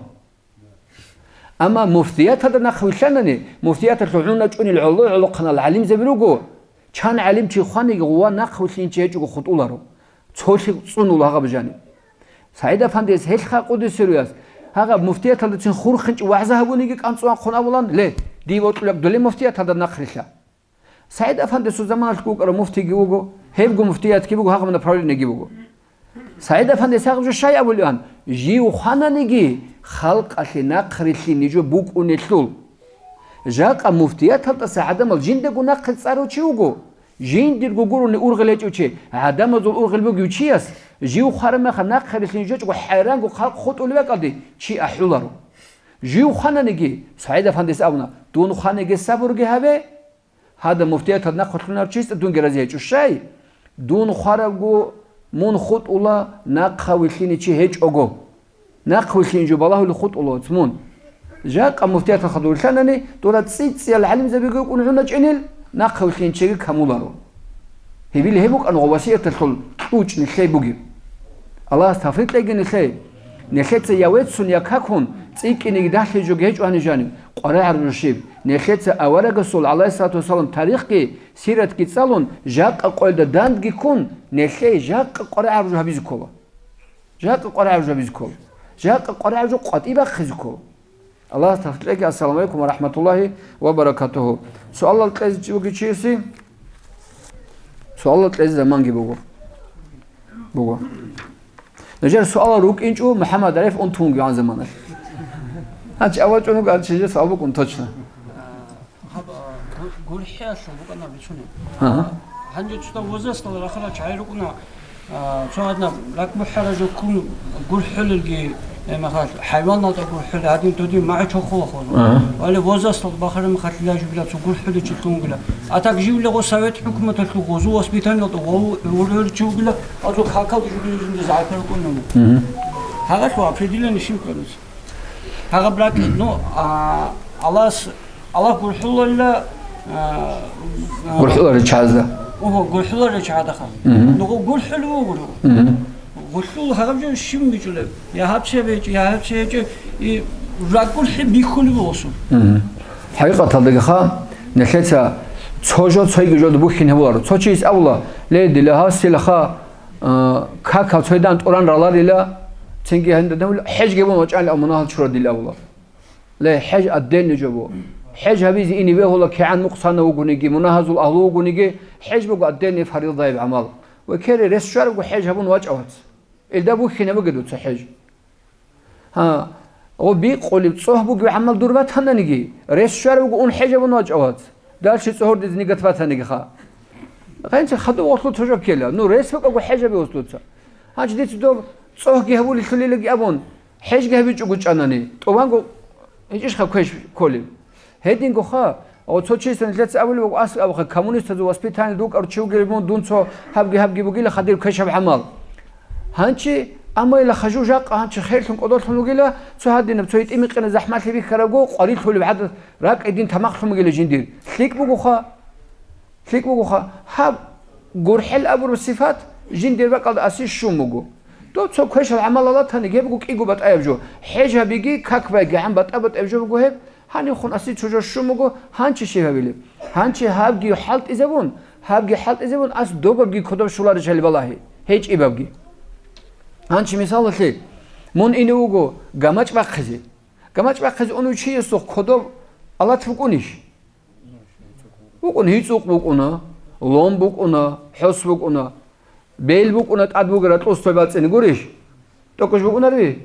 Амма муфтияталда нахъ вилълъанани, муфтияталъул гӀуна чӀунел гӀоло-гӀолохъанал гӀалимзаби руго, чан гӀалимчи хваниги гъува нахъ вилълъине чи гьечӀого хутӀуларо. Цолъи цӀунула гьаб жани. СагӀид-афандияс гьелъ къуддиса сирругьуяс, гьагъаб муфтияталдацин хурхинчӀеб вагӀза гьабуниги кӀанцӀун вахъун абулан, ле, дие вокьулеб доле муфтияталда нахърилълъа. СагӀид-афандиясул заманалъ вукӀарав муфтиги вуго, гьебго муфтиятги буго, гьагъаб направлениеги буго. СагӀид-афандияс гьагъаб жо щай абулеб? Жив хвананиги, халкъалъе нахърилълъине жо букӀунелъул. Жакъа муфтияталдаса гӀадамал жиндаго нахъе цӀарав чи вуго. Жиндирго гурони ургъел гьечӀев чи, гӀадамазул ургъел бугев чияс, жив хвараб мехалъ нахърилълъине жо гьечӀого хӀайранго халкъ хутӀулеб бакӀалде чи ахӀуларо. Жив хвананиги, СагӀид-афандияс абуна, дун хваниги сабурги гьабе, гьадаб муфтияталда нахъ вилълъунарав чиясда дунги рази гьечӀо. Щай? Дун хварабго мун хутӀула нахъа вилълъине чи гьечӀого. Нахъ вилълъине жо балагьулев хутӀула, вац, мун. Жакъа муфтияталда хадур вилълъанани, дора цӀи-цӀиял гӀалимзабиги вукӀун гӀуна чӀенел, нахъа вилълъине чиги камуларо. Гьебил гьеб букӀана гъо васияталъул кьучӀ нилъее бугеб. Аллагьас тавфикъ кьеги нилъее. Нилъеца я веццун, я какун цӀикӀкӀиниги дагьлъи жо гьечӀо гьаниб жаниб, къваригӀараб жо щиб? Нилъеца аварагасул, гӀалайгьиссалату вассалам, тарихги, сиратги цӀалун, жакъа къоялда дандги ккун, нилъее жакъа къваригӀараб жо гьабизе ккола. Жакъа къваригӀараб жо гьабизе ккола. Жакъа къваригӀараб жо къватӀибе бахъизе ккола. Аллагьас тавфикъ кьеги. Ассаламу гӀалайкум ва рахӀматуллагьи ва баракатугьу. Суалал кьезе чи бугев чиясе? Суалал кьезе заманги буго. Буго. Нужер суалал рукӀинчӀо МухӀаммад Ариф унтун вугевгӀан заманалъ. Гьанчи авал чӀун вуго, гьанчи жо суал букӀун точно. Гьаб, а, гу-, гурхӀелъул букӀана бицунеб. Ага. Гьанже цо возрасталда рахарал чагӀи рукӀуна, а, цо гьадинаб ракӀбухӀараб жо ккун гурхӀулелги, э, мехалъ, хӀайваналда гурхӀулел, гьадин додин магӀу чохула хозу. Ага. Вале возрасталда бахараб мехалъ лажубила цо гурхӀулев чи лъунгила. А так живлего совет хӀукуматалъул гъозу воспитаниялда гъов гӀургӀур чи вугила, азул какалда жугьули жинда загӀипа рукӀуна. Мгм. Гьагъалъу определение щиб кколес. Гьагъаб ракӀ, ну, а, Аллагьас Аллагь гурхӀуларила, а, а, ГурхӀуларел чагӀазда. Ого, гурхӀуларел чагӀадаха. Мгм. Нугъу гурхӀулев вугоро. Мгм. ГурхӀул гьаб жо щиб бичӀулеб? Я гьаб чи гьечӀо, я гьаб чи гьечӀо, и ракӀ гурхӀи бихьулеб осун. Мгм. ХӀакъикъаталдаги ха, нилъеца цо жо цойги жо бухьин гьабуларо. Цо чияс абула, ле, дила гьасилаха, а, какал цойдан тӀуран раларила, цинги гьандадан хӀежги гьабун вачӀанила мунагьал чура дила абула. Ле, хӀеж отдельный жо буго. ХӀеж гьабизе ине вегьула, кигӀан нукъсанав вугониги, мунагьазул агьлу вугониги, хӀеж буго отдельный фаризаяб гӀамал. Ва ккере рес щварабго хӀеж гьабун вачӀа, вац. Илда бухьине бугеб дуца хӀеж. Гьа, гъо бикъулеб цӀогь бугеб гӀамал дур батананиги, рес щварабго ун хӀеж гьабун вачӀа, вац. Дальше цӀогьордизе нигат батаниги ха. Гъенца хадув гъорлъу цо жо ккела. Ну, рес букӀаго хӀеж гьабе ус дуца. Гьанчи дица доб цӀогьги гьабулелъулилаги абун, ХӀежги гьабичӀого чӀанани, тӀубанго гьечӀищха квеш кколеб? Гьединго ха, ва цо чиясда нилъеца абулеб буго, ас абухъе, коммунистазул воспитание дукӀар чи вугилан мун, дун цо гьабги-гьабги бугила хадир квешаб гӀамал. Гьанчи, амма ила хажу жакъа гьанчи херлъун кӀодолъун вугила, цо гьадинаб, цо гьитӀи-микъина захӀмалъи бихьарабго, къварилъулеб гӀадат, ракӀи дин тамахлъун бугила жиндир. ЛъикӀ бугоха. ЛъикӀ бугоха, гьаб гурхӀел абураб сифат жиндир бакӀалда аси щун буго. Дов цо квешал гӀамал алатани, гьеб буго кӀиго батӀаяб жо. ХӀеж гьабиги, как байгигӀан батӀа-батӀаяб жо буго гьеб. Гьанивхун аси цо жо щун буго, гьанчи щиб гьабилеб? Гьанчи гьабги хӀалтӀизабун, гьабги хӀалтӀизабун, ас добабги кодоб щоларищали балагье, гьечӀебабги. Гьанчи мисалалъе, мун ине вуго гамачӀ бахъизе. ГамачӀ бахъизе унев чиясухъ кодоб алат букӀунищ? БукӀун, гьицӀукъ букӀуна, лом букӀуна, хӀос букӀуна, бел букӀуна, тӀад бугеб ракьул стой бацӀцӀине гурищ? ТӀокӀищ букӀунарищ?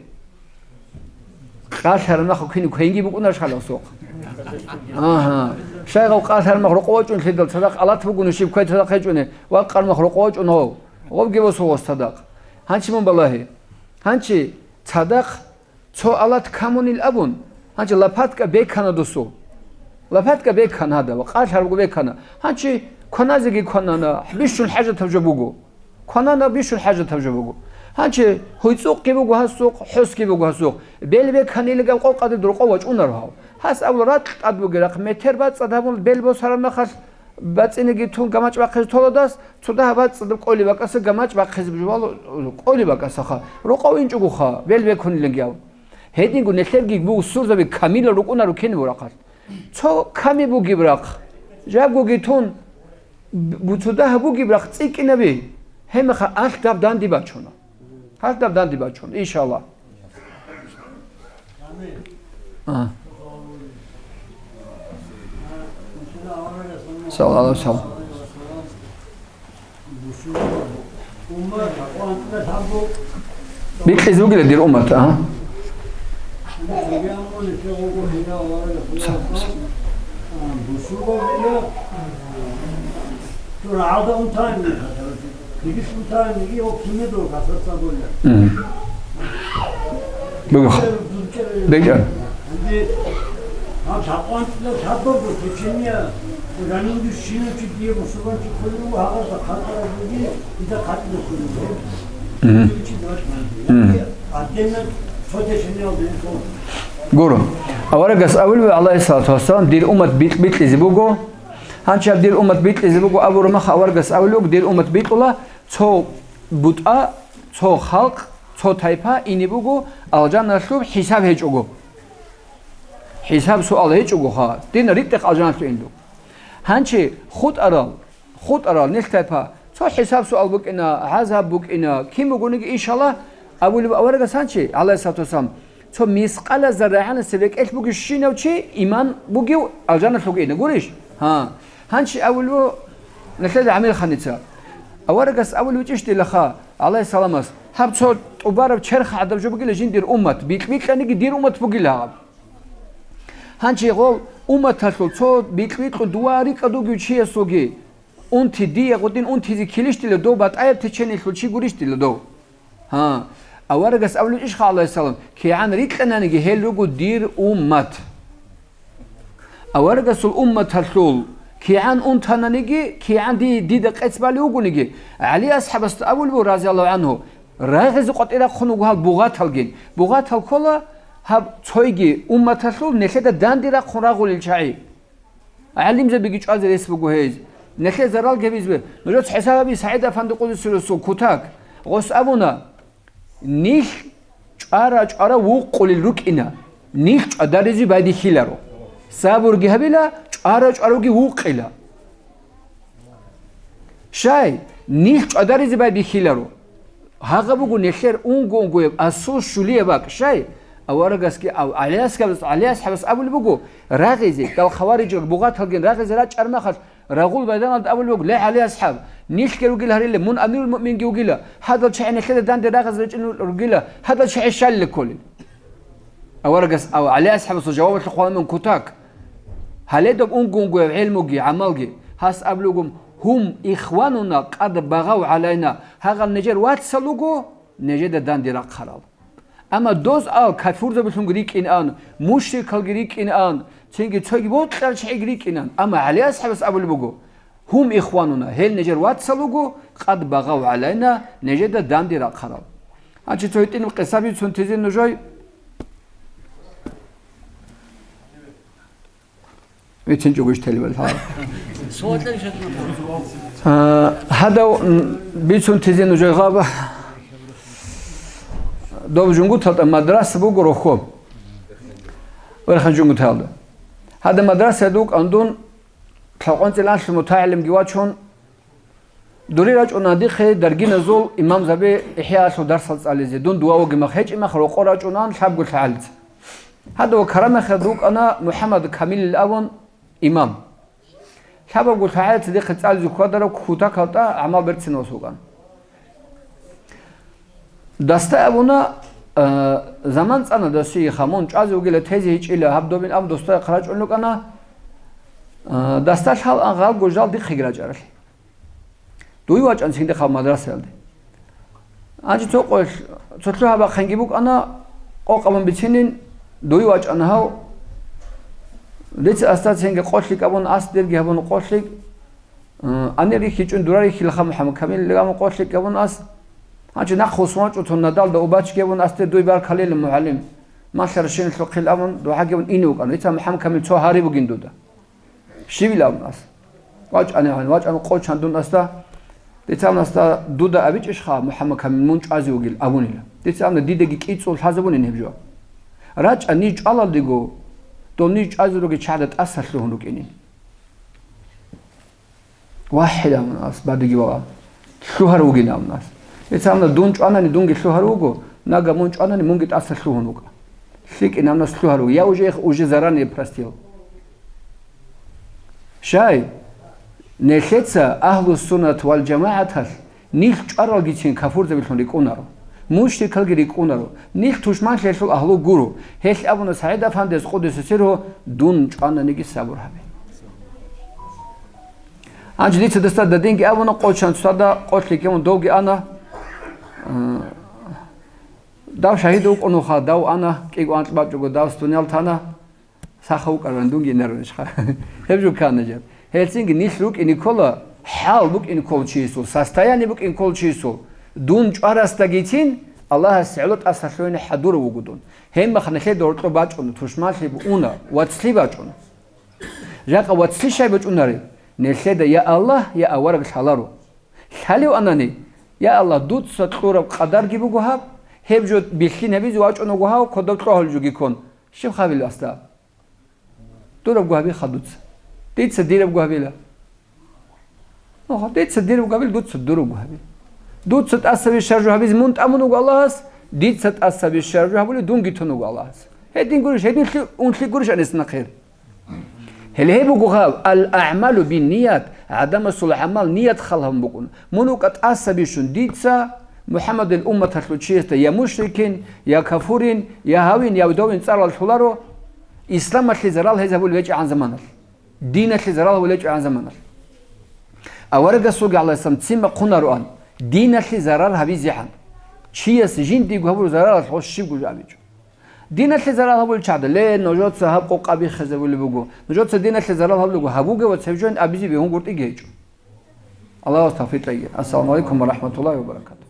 Къалъараб нахъа квен-, квенги букӀунарищ халасухъ? Агьа. Шайгъав къалъ гьармах рокъов вачӀунлъидал цадахъ алат бугони щиб квай цадахъ гьечӀони, ва къармах рокъов вачӀун гьав. Гъобги босугъас цадахъ. Гьанчи мун балагье. Гьанчи цадахъ цо алат камунил абун, гьанчи лапатка бекана досул. Лапатка бекана гьадава, къалъ гьарбго бекана. Гьанчи кваназеги кванана, бищун хӀажатаб жо буго. Кванана бищун хӀажатаб жо буго. Гьанчи гьуйцӀухъги буго гьасухъ, хӀосги буго гьасухъ. Бел беканилигав къокъаде дуркъов вачӀунар гьав. Гьас абула ракь тӀад бугеб рахъ метер бацӀцӀад гьабун бел босараб мехалъ, бацӀцӀиниги тун гамачӀ бахъизе толадас, цо дагьаб бацӀцӀадаб кӀолеб бакӀаса гамачӀ бахъизе бужувал кӀолеб бакӀасаха. Рокъов инчӀогоха, бел бекунилигияв. Гьединго нилъерги буго сурзаби камилал рукӀунаро кин бурахъалъ. Цо ками бугеб рахъ, жабгоги тун, б-, цо дагьаб бугеб рахъ цӀикӀкӀинаби, гьеб мехалъ алъ даб данде бачуна. Гьалъ даб данде бачун, иншаллагь. А. Саллаллагьу гӀалайгьи ва саллам. Бикьизе бугила дир уммат, а? Мгм. Буго. БекӀан. Мгм. Мгм. Гуро. Аварагас абулеб, гӀалайгьиссалату вассалам, дир уммат бикь-, бикьизе буго. Гьанчаб дир уммат бикьизе буго абураб мах аварагас абулеб, дир уммат бикьула цо бутӀа, цо халкъ, цо тайпа ине буго алжаналъуб хӀисаб гьечӀого. ХӀисаб-суал гьечӀого ха, дина ритӀехъ алжаналъув индур. Гьанчи хутӀарал, хутӀарал нилъ тайпа, цо хӀисаб-суал букӀина, гӀазаб букӀина, кин бугониги, иншаллагь, абулеб аварагас гьанчи, гӀалайгьиссалату вассалам, цо мискъала заррагӀанасеб рекӀелъ бугев щинав чи иман бугев алжаналъув ина, гурищ? Гьа. Гьанчи абулеб нилъеда ГӀамир ханица. Аварагас абулеб чӀищ дила ха, гӀалайгьиссаламас, гьаб цо тӀубараб черх гӀадаб жо бугила жиндир уммат, бикь-, бикьаниги дир уммат бугила гьаб. Гьанчи гъол умматалъул цо бикь-, бикьун дова рикӀкӀад вугев чиясулги, унти дие гъудин унтизе килищ дила дов, батӀаяб течениялъул чи гурищ дила дов? Гьа, аварагас абулеб иш ха, гӀалайгьиссалам, кигӀан рикьананиги гьел руго дир уммат. Аварагасул умматалъул кигӀан унтананиги, кигӀан ди-, дида къец балев вугониги, ГӀали асхӀабасда абулеб буго, разияллагьу гӀангьу, рагъизе къватӀир рахъун вуго гьал бугъаталгин. Бугъатал ккола гьаб цойги умматалъул нилъеда данде рахъун рагъулел чагӀи. ГӀалимзабиги чӀвазе рес буго гьез. Нилъее зарал гьабизе. Нужеца хӀисаб гьабе, СагӀид-афанди къуддиса сирругьу кутак. Гъос абуна, нилъ чӀвара-чӀвара вукъулел рукӀина, нилъ чӀвадаризе байбихьиларо. Сабурги гьабила, чӀвара-чӀваравги вукъила. Щай, нилъ чӀвадаризе байбихьиларо. Гьагъа буго нилъер унго-унгояб асул щулияб бакӀ. Щай, аварагасги ав-, ГӀали асхӀабас, ГӀали асхӀабас абулеб буго, рагъизе, дал хаварижал бугъаталгин рагъизе рачӀар махалъ, рагъул байданалда абулеб буго, ле, ГӀали асхӀаб, нилъги ругел гьариле, мун амирул муъминги вугила, гьадал чагӀи нилъеда данде рагъизе рачӀунел ругила, гьадал чагӀи щалиле кколел. Аварагас ав-, ГӀали асхӀабасул жавабалъухъ ванун кутак. Гьале доб унго-унгояв гӀелмуги, гӀамалги. Гьас абулеб буго, гьум ихвануна къад багъав гӀалайна, гьагъал нижер вацал руго, нижеда данде рахъарал. Амма доз ал кафурзабилъунги рикӀкӀин ан, мушрикалги рикӀкӀин ан, цинги цоги бокьарал чагӀиги рикӀкӀин ан. Амма ГӀали асхӀабас абулеб буго, гьум ихвануна, гьел нижер вацал руго, къад багъав гӀалайна, нижеда данде рахъарал. Гьанчи цо гьитӀинаб къиса бицун тезе нужой. ВицинчӀого иш телебал гьал. Суаллъи шакӀун. А, гьадав, м, бицун тезе нужер гъаба. Доб Жунгуталда мадраса буго рохо. Верхан Жунгуталда. Гьада мадрасаялда вукӀан дун, лъабкъанцӀил анлъи мутагӀалимги вачун, дури рачӀуна дихъе даргиназул имамзаби ИхӀяалъул дарсал цӀализе, дун дова вугеб мах, гьечӀеб мах рокъо рачӀунан лъабго лъагӀалица. Гьадав Карамахиялда вукӀана МухӀаммад Камилил абун имам. Лъабабго лъагӀалица дихъе цӀализе хьвадарав кутакалда гӀамал берцинавас вукӀана. Дасда абуна, э, заман цӀана досие, хамун чӀвазе вугила, тезе гьечӀила, гьаб добин абун досда хъарачӀун рукӀана. А, дасда лъал ан гъалго жал дихъеги рачӀаралъе. Дуй вачӀан цинги хъал мадрасаялде. Гьанже цо къоялъ, цо лъугьа-бахъинги букӀана, къокъ абун бицинин, дуй вачӀана гьав. Дица асда цинги къолъи кӀабун ас, дирги гьабун къолъи. Э, анир рихьичӀун дура рихьилаха МухӀаммад Камил легамун къолъи кӀабун ас. Гьанже нахъ хусун вачӀун тун надалда убачги гьабун асде дуй баркалила, мугӀалим. Малъа рашиналъухъил абун дугӀаги гьабун ине вукӀана. Дица МухӀаммад Камил цо гьари бугин дуда. Щивил абун ас. ВачӀани гьан, вачӀан къочан дун асда. Дица абун асда, дуда абичӀищха, МухӀаммад Камил, мун чӀвазе вугил абунила. Дица абуна, дидаги кӀицӀул лъазабунин гьеб жо. РачӀа ниж чӀвалалдего, дол ниж чӀвазе ругел чагӀда тӀаса лъугьун рукӀинин. ВахӀил абун ас, бадиги вала. Лъугьар вугин абун ас. Дица абуна, дун чӀванани дунги лъугьар вуго, нага мун чӀванани мунги тӀаса лъугьун вукӀа. ЛъикӀин абун ас, лъугьар вуго. Я уже их уже заранее простил. Щай, нилъеца Агьлу-суннат вал-жамагӀаталъ нилъ чӀваралгицин кафурзабилъун рикӀкӀунаро, мушрикалги рикӀкӀунаро, нилъ тушманлъиялъул агьлу гуро. Гьелъ абуна СагӀид-афандияс, къуддиса сирругьу, дун чӀвананиги сабур гьабе. Гьанже дица дасда дадинги абуна, къочан цоцазда къолъи ккун довги ана. Э, дав шагьид вукӀунуха, дав ана, кӀиго анкь бачӀого дав дуниял тана. Саха вукӀаран дунги инарунищха. Гьеб жо ккана жаб. Гьелцинги нилъ рукӀине ккола, хӀал букӀине ккола чиясул, состояние букӀине ккола чиясул. Дун чӀварасдагицин Аллагьас гӀоло тӀаса лъугьине хӀадурав вуго дун. Гьебмахъ нилъеда гьоркьоб бачӀуна, тушманлъи уна, вацлъи бачӀуна. Жакъа вацлъи щай бачӀунареб? Нилъеда я Аллагь, я авараг лъаларо. Лъалев анани, я Аллагь, дуца кьураб къадарги буго гьаб, гьеб жо бихьин гьабизе вачӀун вуго гьав, кодоб кьогьал жоги ккун. Щиб хабил асда? Дурабго гьабиха дуца. Дица дирабго гьабила. Оха, дица дирабго гьабил, дуца дурабго гьабил. Дуца тӀасаби щаржу гьабизе мун тӀамун вуго Аллагьас, дица тӀасаби щаржу гьабули дунги тун вуго Аллагьас. Гьедин гурищ, гьединлъи унлъи гурищ анис нахъе. Гьеле гьеб буго гьаб, ал-аъмалу бин-ният, гӀадамасул гӀамал ният хал гьабун букӀун. Мун вукӀа тӀасабищун дица МухӀаммадил умматалъул чиясда я мушрикин, я кафурин, я гьавин, я довин цӀарал лъоларо, исламалъе зарал гьезабулеб гьечӀегӀан заманалъ, диналъе зарал гьабулеб гьечӀегӀан заманалъ. Аварагасулги гӀалайгьиссалам цин бахъунароан, диналъе зарар гьабизегӀан. Чияс жиндиего гьабураб зараралъ гъос щибго жо абичӀо. Диналъе зарал гьабулел чагӀда, ле, нужеца гьаб къокъа биххизабулеб буго. Нужеца диналъе зарал гьабулего гьабуге ва цебжойн абизе бегьунгутӀиги гьечӀо. Аллагьас тавфикъ кьеги. Ассаламу гӀалайкум ва рахӀматуллагьи ва баракатугь.